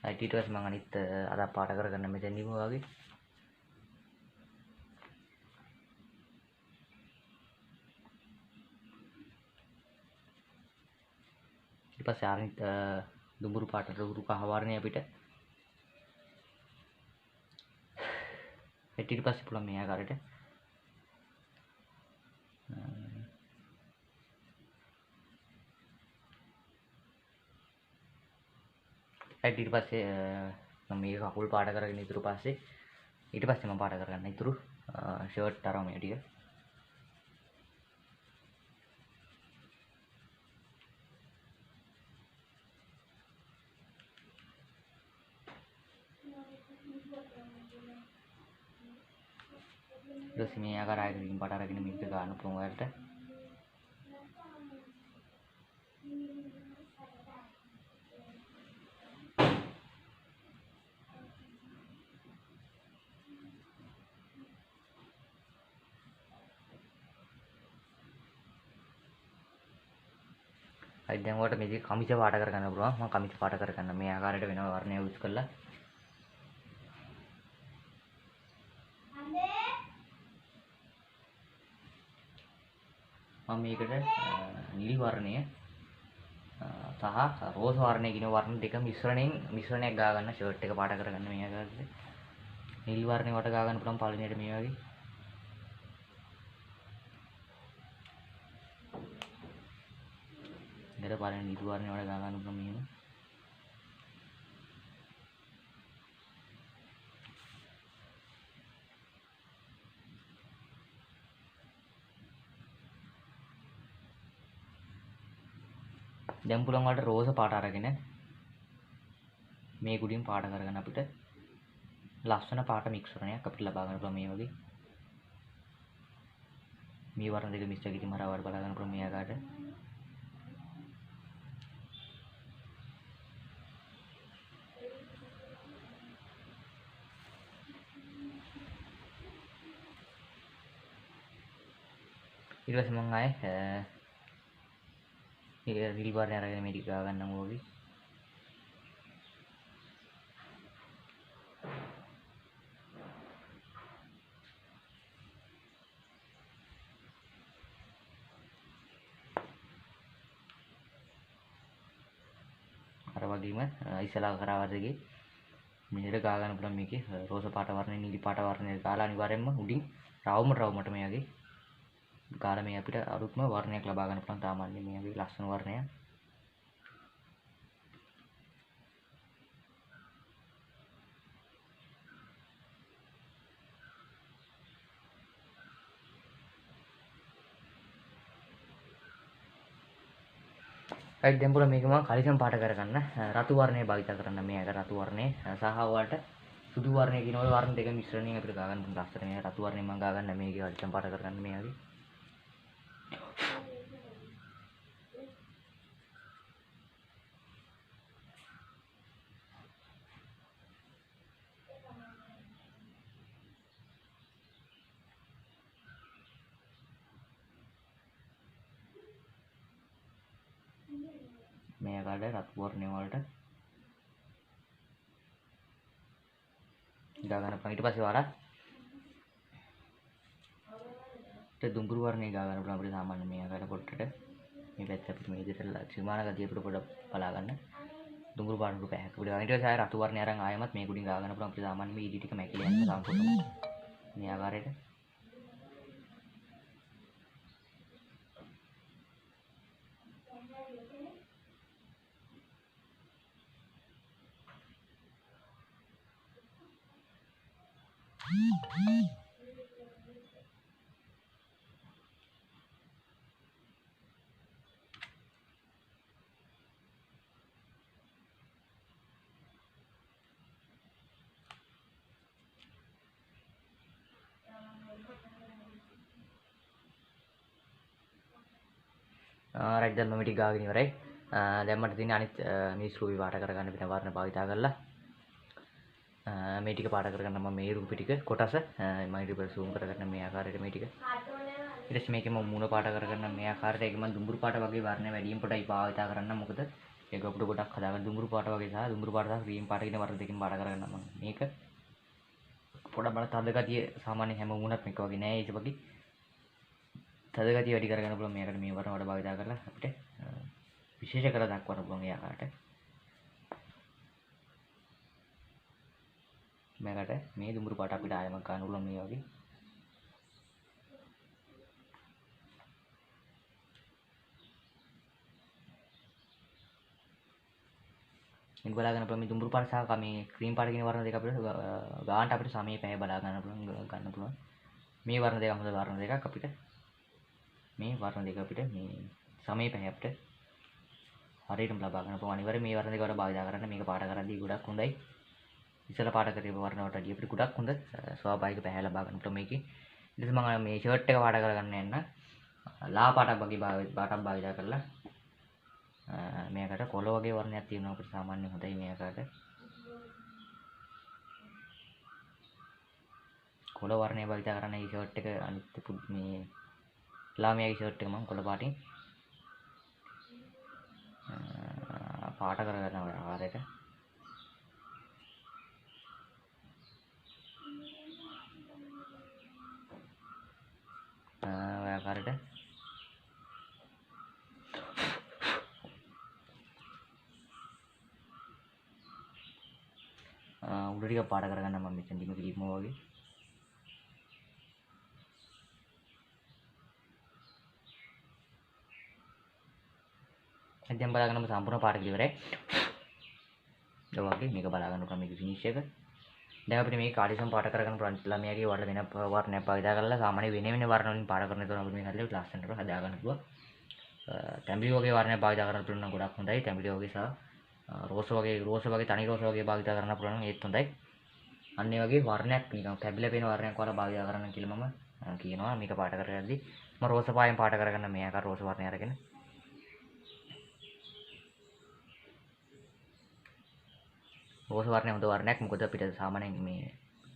රයිට් ඊට පස්සේ මම අනිත් අර පාට කරගන්න මෙතෙන්දිම වගේ. ඊට පස්සේ අනිත් දුඹුරු පාටට උරු කහ වර්ණය අපිට ඊට පස්සේ පුළුවන් මේ ආකාරයට. රයිට් ඊට පස්සේ මම මේක කකුල් පාට කරගෙන ඉතුරු පස්සේ ඊට පස්සේ මම පාට කරගන්න ඉතුරු ෂර්ට් අරන් මේ ටික. ඊට පස්සේ මේ ආකාර ආයෙත් ක්‍රීම් පාට අරගෙන මේක ගන්න පුළුවන් ඔයාලට. හරි දැන් ඔයාලට මේකේ කමිස පාට කරගන්න පුළුවන්. මම කමිස පාට කරගන්න මේ ආකාරයට වෙනම වර්ණය යූස් කරලා. මම මේකට නිල් වර්ණය සහ රෝස වර්ණය කියන වර්ණ දෙක මිශ්‍රණයක් ගා ගන්න ෂර්ට් එක පාට කරගන්න මේ ආකාරයට. නිල් වර්ණය වට ගා ගන්න පුළුවන් පළවෙනියට මේ වගේ. ඊට පළවෙනි නිල් වර්ණය වට ගා ගන්න පුළුවන් මෙහෙම. දැන් පුළුවන් ඔයාලට රෝස පාට අරගෙන මේ ගුඩින් පාට කරගෙන අපිට ලස්සන පාට මික්සරණයක් අපිට ලබා ගන්න පුළුවන් මේ වගේ. මේ වර්ණ දෙක මිශ්‍ර කිරීම හරහා ඔයාලට බලා ගන්න පුළුවන් මේ ආකාරයට. ඊට පස්සේ මං ආයේ මේ නිල් වර්ණය අරගෙන මේ ටික ගා ගන්නම් ඔය වගේ. වගේම ඉස්සලා කරා වගේ මේ විදිහට ගා ගන්න පුළුවන්. මේකේ රෝස පාට වර්ණය නිලි පාට වර්ණය ගාලා අනිවාර්යයෙන්ම උඩින් රවුමට මේ වගේ ගාලා මේ අපිට අලුත්ම වර්ණයක් ලබා ගන්න පුළුවන්. සාමාන්‍ය මේ වගේ ලස්සන වර්ණයක්. රයිට්, දැන් පුළුවන් මේක මම කලිසම් පාට කරගන්න රතු වර්ණය භාවිත කරන්න. මේ එක රතු වර්ණය සහ ඔයාලට සුදු වර්ණය කියන ඔය වර්ණ දෙක මිශ්‍රණයෙන් අපිට ගා ගන්න පුළුවන් ලස්සන. මේ රතු වර්ණය මම ගා ගන්න මේකේ කලිසම් පාට කරගන්න මේ වගේ. මේ ආකාරයට රතු වර්ණය වලට ගා ගන්න පුළුවන්. ඊට පස්සේ ඔයාලා දුඹුරු වර්ණය ගා ගන්න පුළුවන් අපිට සාමාන්‍ය මේ ආකාරයට පොට්ටට මේ පැත්ත අපිට මේ විදිහට ත්‍රිමාන ගතිය අපිට පොඩ බලා ගන්න දුඹුරු පාට රූපයක් අපිට ගන්න. ඊට පස්සේ ආයෙ රතු වර්ණය අරන් ආයෙමත් මේක උඩින් ගා ගන්න පුළුවන් අපිට සාමාන්‍ය මේ ඉදි ටික මැකිලා යන සම්පූර්ණම මේ ආකාරයට. රයිට්, දැන් මම ටික ගාගෙන ඉවරයි. දැන් මට තියෙන්නේ අනිත් මිනිස් රූපي පාට කරගන්න වෙන වර්ණ භාවිතා කරලා මේ ටික පාට කරගන්න. මම මේ රූපي ටික කොටස මම ඊට පස්සේ සූම් කරගන්න මේ ආකාරයට මේ ටික. ඊට පස්සේ මේකේ මම මූණ පාට කරගන්න මේ ආකාරයට. ඒක මම දුඹුරු පාට වගේ වර්ණ වැඩියෙන් පොඩයි භාවිතා කරන්න. මොකද ඒක අපිට ගොඩක් හදාගන්න දුඹුරු පාට වගේ සහ දුඹුරු පාට සහ ක්‍රීම් පාට කියන වර්ණ දෙකෙන් පාට කරගන්න මම මේක පොඩ බල තද ගතිය සාමාන්‍ය හැම මූණක්ම එක වගේ නෑ. ඒක වගේ තද ගතිය වැඩි කරගන්න පුළුවන් මේකට මේ වර්ණ වල භාවිතා කරලා අපිට විශේෂ කරලා දක්වන්න පුළුවන් ඒ ආකාරයට. මේකට මේ දුඹුරු පාට අපිට ආයෙමත් ගන්න පුළුවන් මේ වගේ. ඉතින් බලා ගන්න පුළුවන් මේ දුඹුරු පාට සහ මේ ක්‍රීම් පාට කියන වර්ණ දෙක අපිට ගානට අපිට සමේ පැය බලා ගන්න පුළුවන් ගන්න පුළුවන්. මේ වර්ණ දෙක හොඳ වර්ණ දෙකක් අපිට. මේ වර්ණ දෙක අපිට මේ සමේ පැය අපිට හරියටම ලබා ගන්න පුළුවන්. අනිවාර්යයෙන් මේ වර්ණ දෙක වල භාවිතා කරන්න. මේක පාට කරද්දී ගොඩක් හොඳයි. ඉස්සලා පාට කරපු වර්ණ වලට වැඩිය අපිට ගොඩක් හොඳ ස්වාභාවික පැහැ ලබා ගන්න පුළුවන් මේකේ. ඊට පස්සේ මම මේ ෂර්ට් එක පාට කරගන්න යන්න ලා පාටක් වගේ පාටක් භාවිතා කරලා මේකට කොළ වගේ වර්ණයක් තියෙනවා අපිට සාමාන්‍ය හොඳයි මේකට. කොළ වර්ණය භාවිතා කරන්න මේ ෂර්ට් එක අනිත් මේ ලාමියාගේ ෂර්ට් එක මම කොළ පාටින් පාට කරගන්න ඔය ආකාරයට. ඔය ආකාරයට උඩ ටික පාට කරගන්න මම මෙතනදිම කිලිප්ම වගේ. දැන් බලා ගන්න සම්පූර්ණ පාට ඉවරයි. ඒ වගේ මේක බලා ගන්න පුළුවන් මේක ෆිනිෂ් එක. දැන් අපිට මේක කාලිසම් පාට කරගන්න පුළුවන් ළමයාගේ වල වෙන වර්ණයක් භාවිතා කරලා සාමාන්‍ය වෙන වෙන වර්ණ වලින් පාට කරන ඒවා අපිට මේක හදලා ලස්සනට හදා ගන්න පුළුවන්. තැඹිලි වගේ වර්ණයක් භාවිතා කරන්න පුළුවන් නම් ගොඩක් හොඳයි. තැඹිලි වගේ සහ රෝස වගේ තනි රෝස වගේ භාවිතා කරන්න පුළුවන් නම් ඒත් හොඳයි. අන්න ඒ වගේ වර්ණයක් නිකන් කැබිලා පේන වර්ණයක් වල භාවිතා කරන්න කියලා මම කියනවා. මේක පාට කරගද්දි මම රෝස පායෙන් පාට කරගන්න මේ ආකාර රෝස වර්ණය අරගෙන රෝස වර්ණය හොඳ වර්ණයක්. මොකද අපිට සාමාන්‍යයෙන් මේ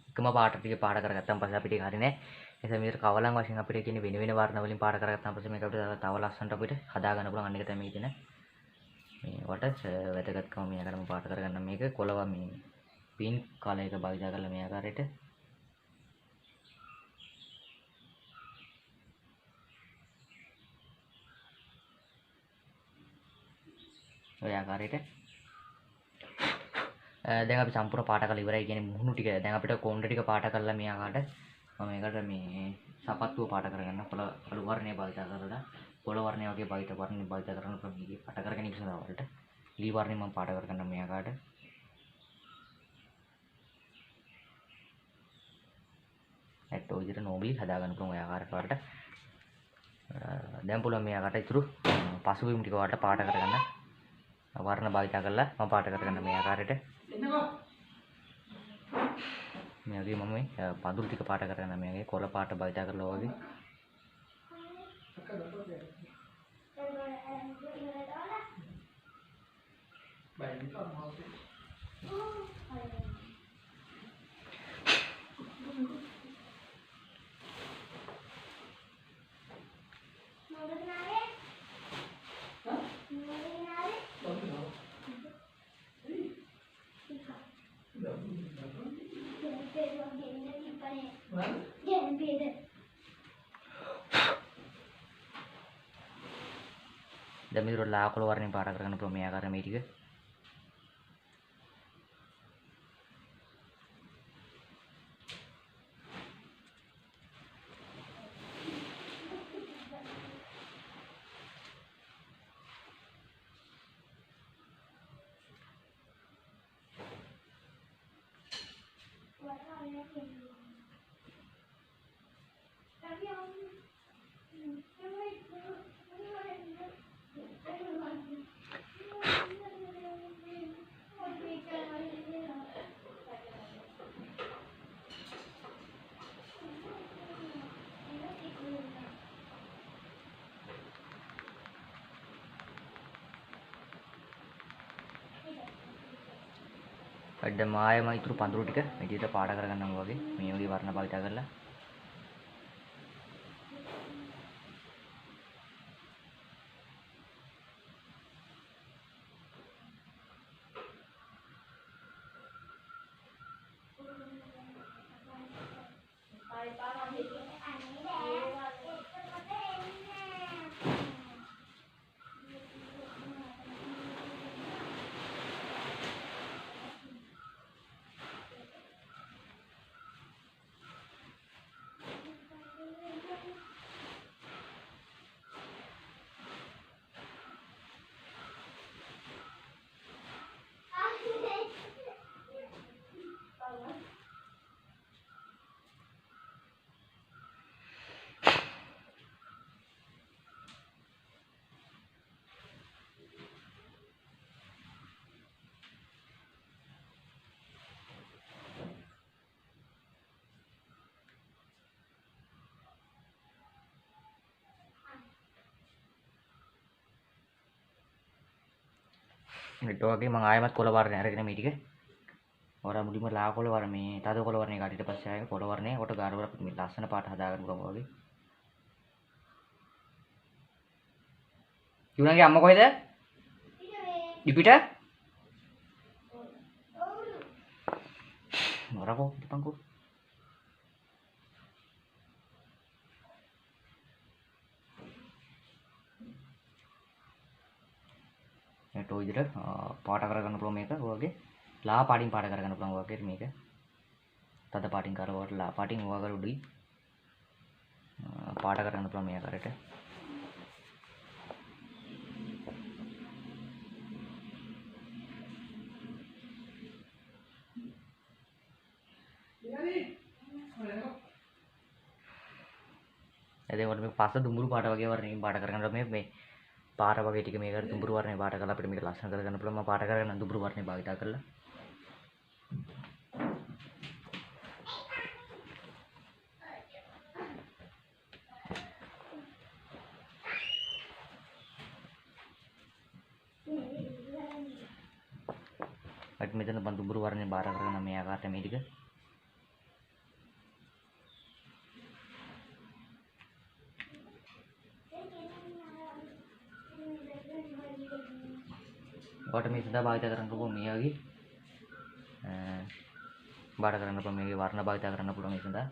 එකම පාට ටික පාට කරගත්තන් පස්සේ අපිට ඒක හරි නෑ. ඒ නිසා මේකට කවලම් වශයෙන් අපිට කියන්නේ වෙන වෙන වර්ණ වලින් පාට කරගත්තාන් පස්සේ මේක අපිට තව ලස්සනට අපිට හදා ගන්න පුළුවන්. අන්න එක තමයි මේ තියෙන මේ වට වැදගත්කම. මේ ආකාරම පාට කරගන්න මේක කොළව මේ පින්ක් කලර් එක භාවිතා කරලා මේ ආකාරයට ඔය ආකාරයට දැන් අපි සම්පූර්ණ පාට කරලා ඉවරයි. කියන්නේ මුහුණු ටික දැන් අපිට කොණ්ඩ ටික පාට කරලා මේ ආකාරයට මම මේකට මේ සපත්තුව පාට කරගන්න පොළ අලු වර්ණය භාවිත කරලා පොළ වර්ණය වගේ භාවිත වර්ණය භාවිත කරන පුළුවන් මේකේ පාට කරගෙන ඉන්න සඳහා වලට ලී වර්ණය මම පාට කරගන්න මේ ආකාරයට. ඇට් ඔය විදිහට නෝමලි හදාගන්න පුළුවන් ඔය ආකාරයට වලට. දැන් පුළුවන් මේ ආකාරයට ඉතුරු පසුබිම් ටික වලට පාට කරගන්න වර්ණ භාවිත කරලා මම පාට කරගන්න මේ ආකාරයට. මේ වගේ මම මේ පඳුරු ටික පාට කරගන්න මේ වගේ කොළ පාට භාවිත කරලා වගේ. දැන් මේ විදිහට ලා කොළ වර්ණයෙන් පාට කරගන්න පුළුවන් මේ ආකාරයට මේ ටික. දැන් ආයෙම ඉතුරු පඳුරු ටික මේ විදිහට පාට කරගන්නවා වගේ මේ වගේ වර්ණ භාවිත කරලා. ඊට වගේ මම ආයෙමත් කොළ වර්ණය අරගෙන මේ ටික ඔර මුලින්ම ලා කොළ වර්ණ මේ තද කොළ වර්ණය ගන්න. ඊට පස්සේ ආයෙ කොළ වර්ණය කොට ගානවල අපිට මේ ලස්සන පාට හදාගන්න පුළුවන් වගේ. යුණගේ අම්මා කොහෙද? ඉපිට මොරකෝ ඉපන්කෝ. ඒට ඔය විදිහට පාට කරගන්න පුළුවන් මේක ඔය වගේ ලා පාටින් පාට කරගන්න පුළුවන් ඔය වගේ මේක තද පාටින් කරවට ලා පාටින් ඔය වගේ උඩින් පාට කරගන්න පුළුවන් මේ ආකාරයට. එතකොට මේ පස දුඹුරු පාට වගේ වර්ණයෙන් පාට කරගන්න මේ මේ පාර වගේ ටික මේකට දුඹුරු වර්ණේ පාට කරලා අපිට මේක ලස්සන කරගන්න පුළුවන්. මම පාට කරගන්න දුඹුරු වර්ණේ භාවිතා කරලා. අපි මෙතන මම දුඹුරු වර්ණේ පාට කරගන්න මේ ආකාරයට මේ ටික. ඔයාලට මේ සඳහා භාවිත කරන්න පුළුවන් මේ වගේ පාට කරන්න පුළුවන් මේ වගේ වර්ණ භාවිත කරන්න පුළුවන් මේ සඳහා.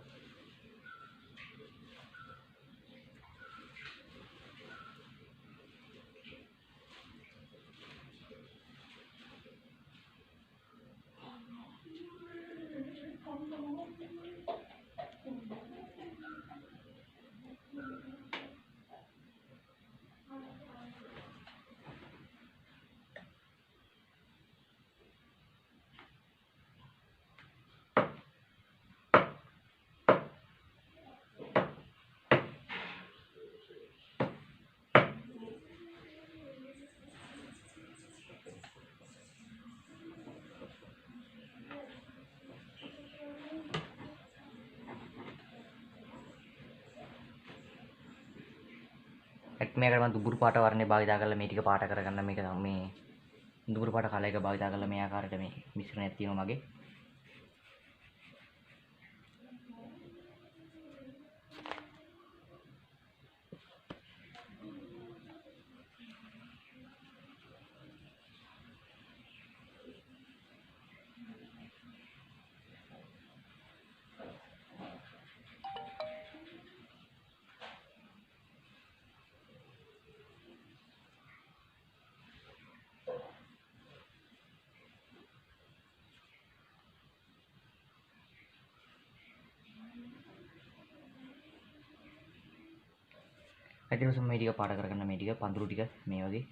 මේකට මම දුඹුරු පාට වර්ණය භාවිතා කරලා මේ ටික පාට කරගන්න. මේක මේ දුඹුරු පාට කලර් එක භාවිතා කරලා මේ ආකාරයට මේ මිශ්‍රණයක් තියෙනවා මගේ. ඊට පස්සේ මේ ටික පාට කරගන්න මේ ටික පඳුරු ටික මේ වගේ.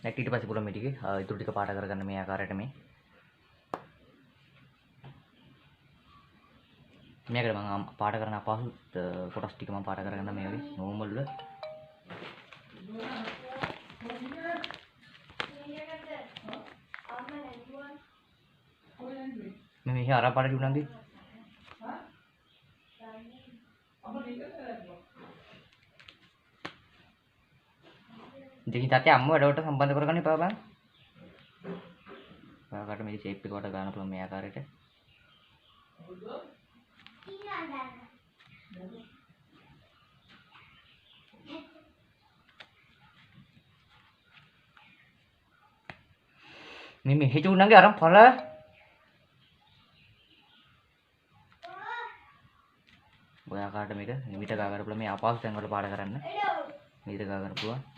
නැත් ඊට පස්සේ පුළුවන් මේ ටික ඉතුරු ටික පාට කරගන්න මේ ආකාරයට. මේ මේකට මම පාට කරන අපහසු කොටස් ටික මම පාට කරගන්න මේ වගේ නෝමල් වල. මේ මෙහි අර පාට තිබුණාද? දෙකි තාත්තේ අම්ම වැඩවලට සම්බන්ධ කරගන්න එපා බං. ඔයාලට මේ ෂේප් එක වට ගන්න පුළුවන් මේ ආකාරයට. මේ මේ හිතුණාගේ අරන් ඵල ඔය ආකාරයට මේක නිමිත ගා ගන්න පුළුවන්. මේ අපහසු තැන් වල පාඩ කරන්න නිමිත ගා ගන්න පුළුවන්.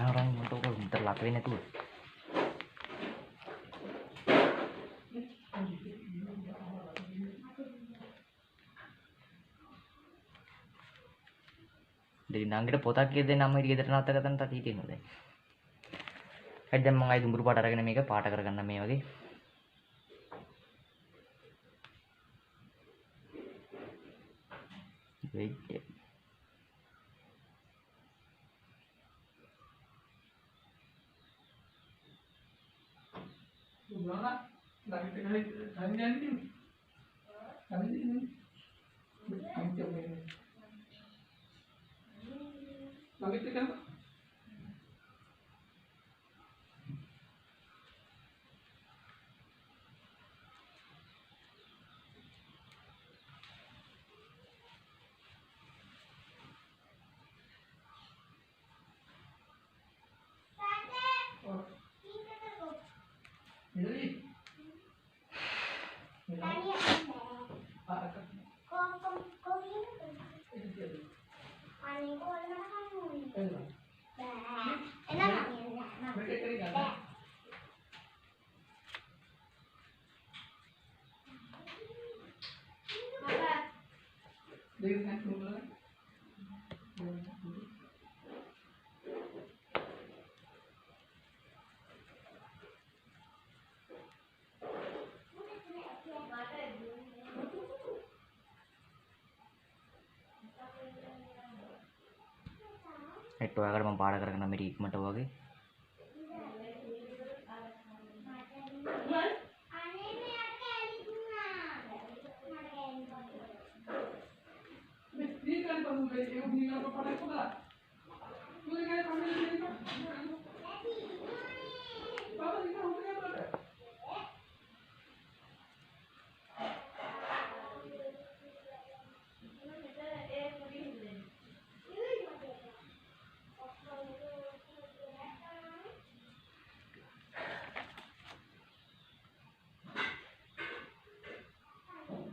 අර මට ඔක විතර ලක් වෙන්නේ නැතුව. දෙවි නංගිට පොතක් කියලා දෙන්න අම්මා ගෙදර නවත්ත ගත්තම තාත්තා හිටියේ නේද? හරි දැන් මං ආයි දුඹුරු පාට අරගෙන මේක පාට කරගන්න මේ වගේ. වෙයිට් ඔයාලට මම පාඩ කරගෙන මේ ඉක්මනට වගේ.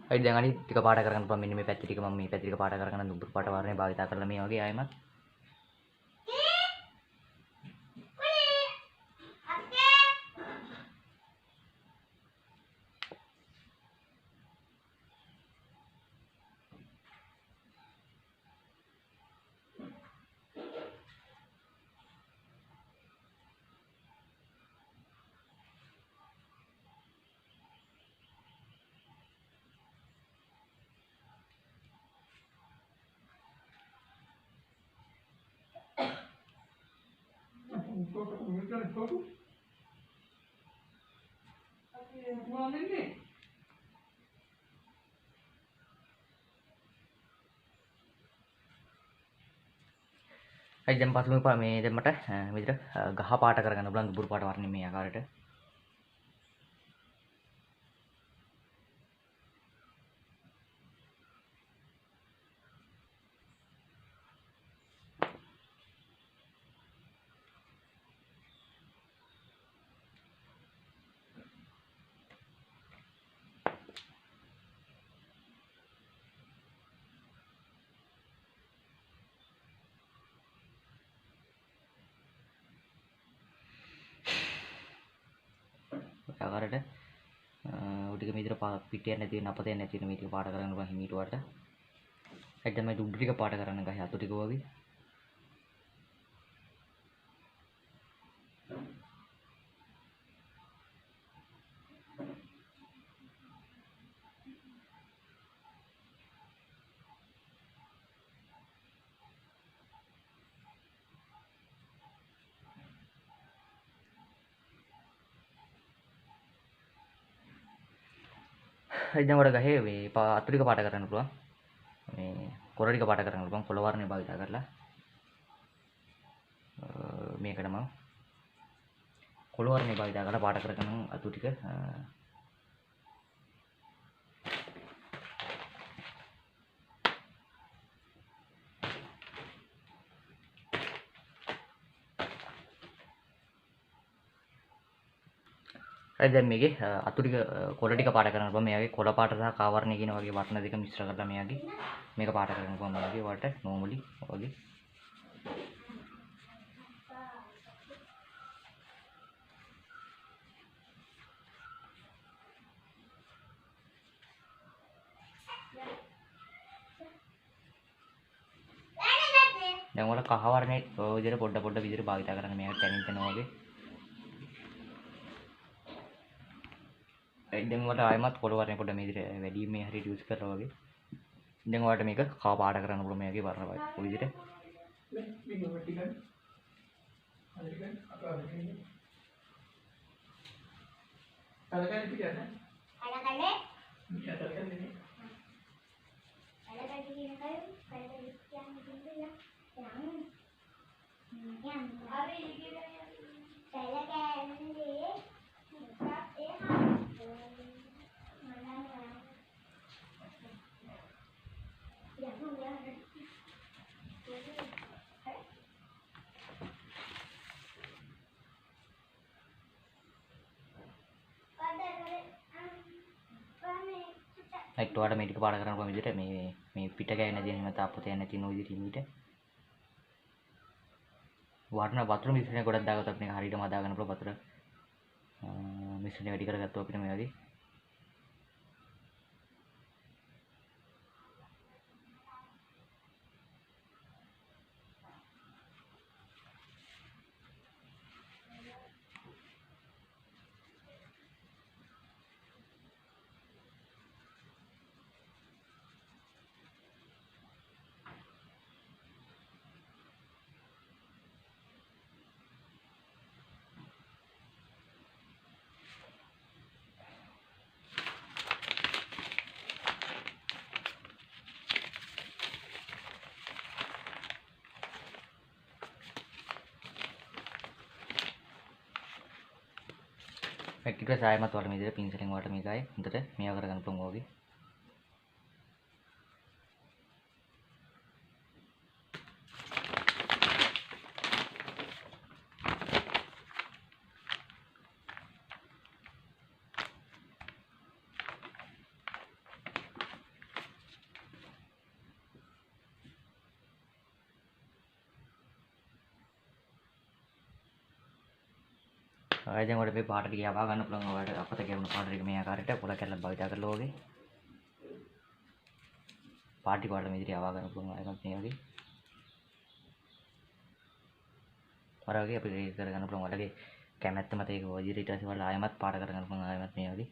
හරි දැන් අනිත් ටික පාට කරගන්න පුළුවන්. මෙන්න මේ පැත්ත ටික මම මේ පැත්ත ටික පාට කරගන්න දුඹුරු පාට වර්ණය භාවිතා කරලා මේ වගේ ආයෙමත්. හරි දැන් පසු මේ දැන් මට මේ විදිහට ගහ පාට කරගන්න බලන්න දුබුරු පාට වර්ණය මේ ආකාරයට. ආකාරයට ඔය ටික මේ විදිහට පිටියක් නැති වෙන අපතයක් නැති වෙන මේ ටික පාට කරගන්න පුළුවන් හිමීට වලට. හරි දැන් මේ උඩ ටික පාට කරන්න ගහේ අතු ටික වගේ. හරි දැන් ඔයාලා ගහේ මේ අතු ටික පාට කරන්න පුළුවන්. මේ කොළ ටික පාට කරන්න පුළුවන් කොළ වර්ණය භාවිතා කරලා. මේකට මම කොළ වර්ණය භාවිතා කරලා පාට කරගෙන අතු ටික හරි දැන් මේකේ අතු ටික කොළ ටික පාට කරන්න පුළුවන්. මේ වගේ කොළ පාට සහ කා වර්ණය කියන වගේ වර්ණ දෙක මිශ්‍ර කරලා මේ වගේ මේක පාට කරන්න පුළුවන්. මේ වගේ ඔයාලට නෝමලි වගේ. දැන් ඔයාලා කහ වර්ණේ ඔය විදිහට පොඩ පොඩ විදිහට භාවිතා කරන්න මේක තැනින් තැන වගේ. දැන් ඔයාලට ආයෙමත් කොළ වර්ණය පොඩ මේ විදිහට වැඩි මේ හරියට යූස් කරලා වගේ. දැන් ඔයාලට මේක කහ පාට කරන්න පුළුවන් මේ වගේ වර්ණ වගේ. ඔය විදිහට. රයිට් ඔයාලට මේ ටික පාඩ කරන්න පුළුවන් විදිහට මේ මේ පිට ගෑවෙන නැති එහෙම නැත්නම් අපොත යන්නේ නැති නො විදිහට හිමීට වර්ණ වතුර මිශ්‍රණය ගොඩක් දාගත්තොත් අපිට හරියටම හදාගන්න පුළුවන් වතුර මිශ්‍රණය වැඩි කරගත්තොත් අපිට මේ වගේ ඊට පස්සේ ආයෙමත් ඔයාලට මේ විදිහට පින්සලෙන් ඔයාලට මේක ආයේ හොඳට මේවා කරගන්න පුළුවන් වගේ. ආයෙ දැන් ඔයාලට මේ පාට ටික යවා ගන්න පුළුවන්. ඔයාලට අපත ගැහුණ පාට ටික මේ ආකාරයට පොළ කැල්ලක් භාවිතා කරලා වගේ පාට ටික ඔයාලට මේ විදිහට යවා ගන්න පුළුවන්. ආයෙමත් මේ වගේ අර වගේ අපි ඒක කරගන්න පුළුවන්. ඔයාලගේ කැමැත්ත මත ඒක ඔය විදිහට ඊට පස්සේ ඔයාලා ආයෙමත් පාට කරගන්න පුළුවන්. ආයෙමත් මේ වගේ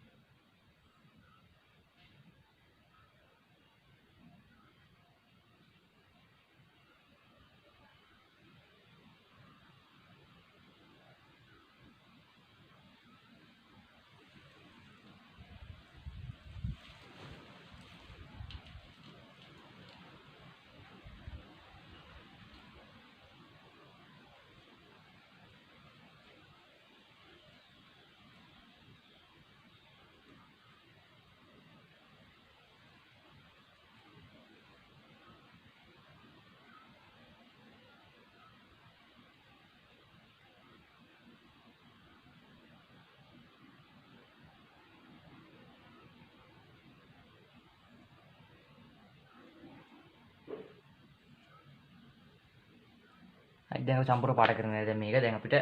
දැන් අපි සම්පූර්ණ පාට කරගෙන දැන් මේක දැන් අපිට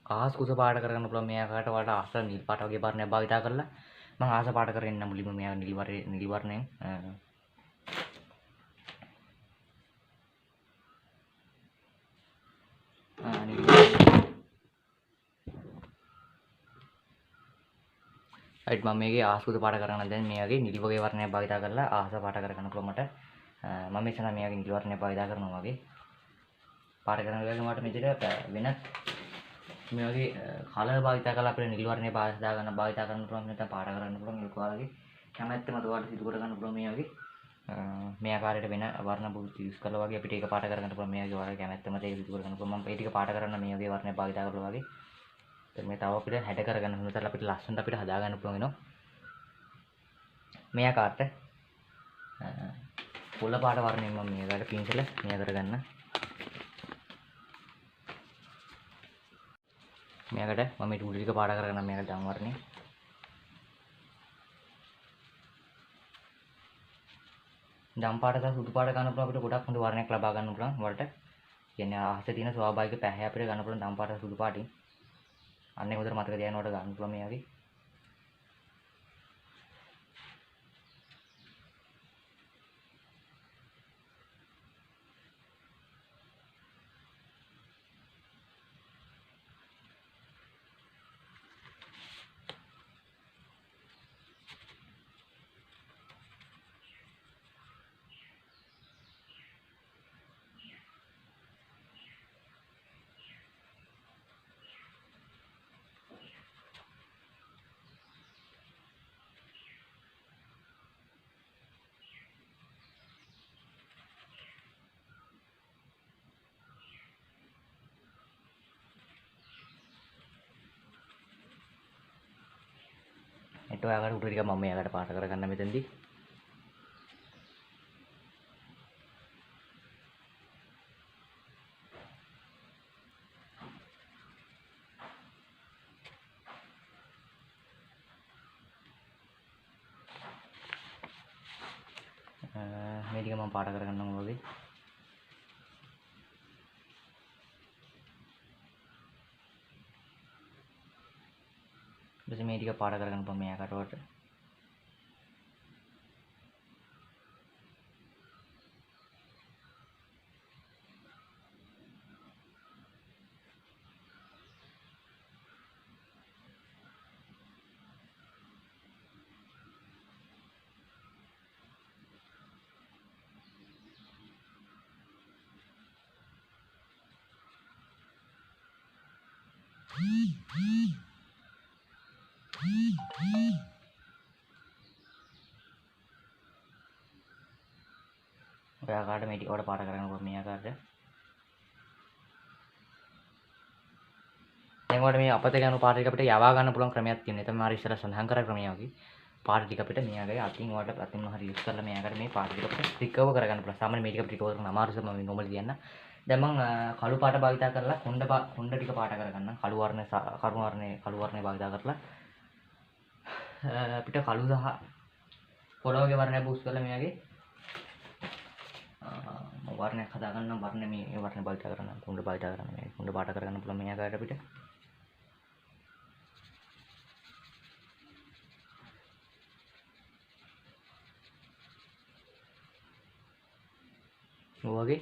ආහස් කුස පාට කරගන්න පුළුවන් මේ ආකාරයට. ඔයාලට ආස නිල් පාට වගේ වර්ණයක් භාවිතා කරලා මම ආස පාට කරගෙන ඉන්න මුලින්ම මෙයා නිල් වර්ණයෙන් රයිට් මම මේකේ ආහස් කුස පාට කරගන්න දැන් මේ වගේ නිල් වගේ වර්ණයක් භාවිතා කරලා ආහස පාට කරගන්න පුළුවන් මට. මම ඉස්සෙල්ලා මේ වගේ නිල් වර්ණයක් භාවිතා කරනවා වගේ පාට කරන වෙලාවේ මට මෙතන වෙනත් මේ වගේ කලර් භාවිතා කරලා අපිට නිල් වර්ණය භාවිතා කරන්න පුළුවන්, නැත්නම් පාට කරන්න පුළුවන්. ඒක ඔයාලගේ කැමැත්ත මත ඔයාලට සිදු කරගන්න පුළුවන්. මේ වගේ මේ ආකාරයට වෙන වර්ණ බුරුත් යූස් කරලා වගේ අපිට ඒක පාට කරගන්න පුළුවන්. මේ වගේ ඔයාලගේ කැමැත්ත මත ඒක සිදු කරගන්න පුළුවන්. මම ඒ ටික පාට කරන්න මේ වගේ වර්ණයක් භාවිතා කරලා වගේ. දැන් මේ තව අපිට හැඩ කරගන්න හොඳට අපිට ලස්සනට අපිට හදාගන්න පුළුවන් වෙනවා. මේ ආකාරයට පොළ පාට වර්ණයෙන් මම මේකට පින්සල මෙයා කරගන්න. මෙයාකට මම මේ ටූල් ටික පාට කරගන්න මෙයාකට දම් වර්ණය. දම් පාට සහ සුදු පාට ගන්න පුළුවන් අපිට ගොඩක් හොඳ වර්ණයක් ලබා ගන්න පුළුවන් වලට. කියන්නේ අහසේ තියෙන ස්වාභාවික පැහැ අපිට ගන්න පුළුවන් දම් පාට සුදු පාටින්. අන්න ඒක හොඳට මතක තියාගන්න ඔයාලට ගන්න පුළුවන් මේ වගේ. ඒත් ඔයාලට උඩ ටික මම මෙයාකට පාට කරගන්න මෙතනදී. මේ ටික මම පාට කරගන්නම් වගේ. ඊට මේ ටික පාට කරගන්න පුළුවන් මේ ආකාරයට. ඔය ආකාරයට මේ ටික ඔයාලට පාට කරගන්න පුළුවන් මේ ආකාරයට. දැන් ඔයාලට මේ අපත ගන්න පාට ටික අපිට යවා ගන්න පුළුවන් ක්‍රමයක් තියෙනවා. ඒ තමයි අර ඉස්සෙල්ලා සඳහන් කරා ක්‍රමය වගේ. පාට ටික අපිට මේ ආකාරයට අතින් ඔයාලට අතින් මොන හරි යූස් කරලා මේ ආකාරයට මේ පාට ටික අපිට රිකවර් කරගන්න පුළුවන්. සාමාන්‍ය මේ ටික අපිට රිකවර් කරන්න අමාරුයි මම නෝමලි කියන්න. දැන් මං කළු පාට භාවිතා කරලා කොණ්ඩ ටික පාට කරගන්නම්. කළු වර්ණ කරුණු වර්ණේ කළු වර්ණේ භාවිතා කරලා අපිට කළු සහ පොළ වගේ වර්ණයක් බූස්ට් කරලා මේ වගේ මම වර්ණයක් හදාගන්නම්. වර්ණ මේ වර්ණ භාවිතා කරන්න කොණ්ඩ භාවිතා කරන්න මේ කොණ්ඩ පාට කරගන්න පුළුවන් මේ ආකාරයට අපිට. ඔය වගේ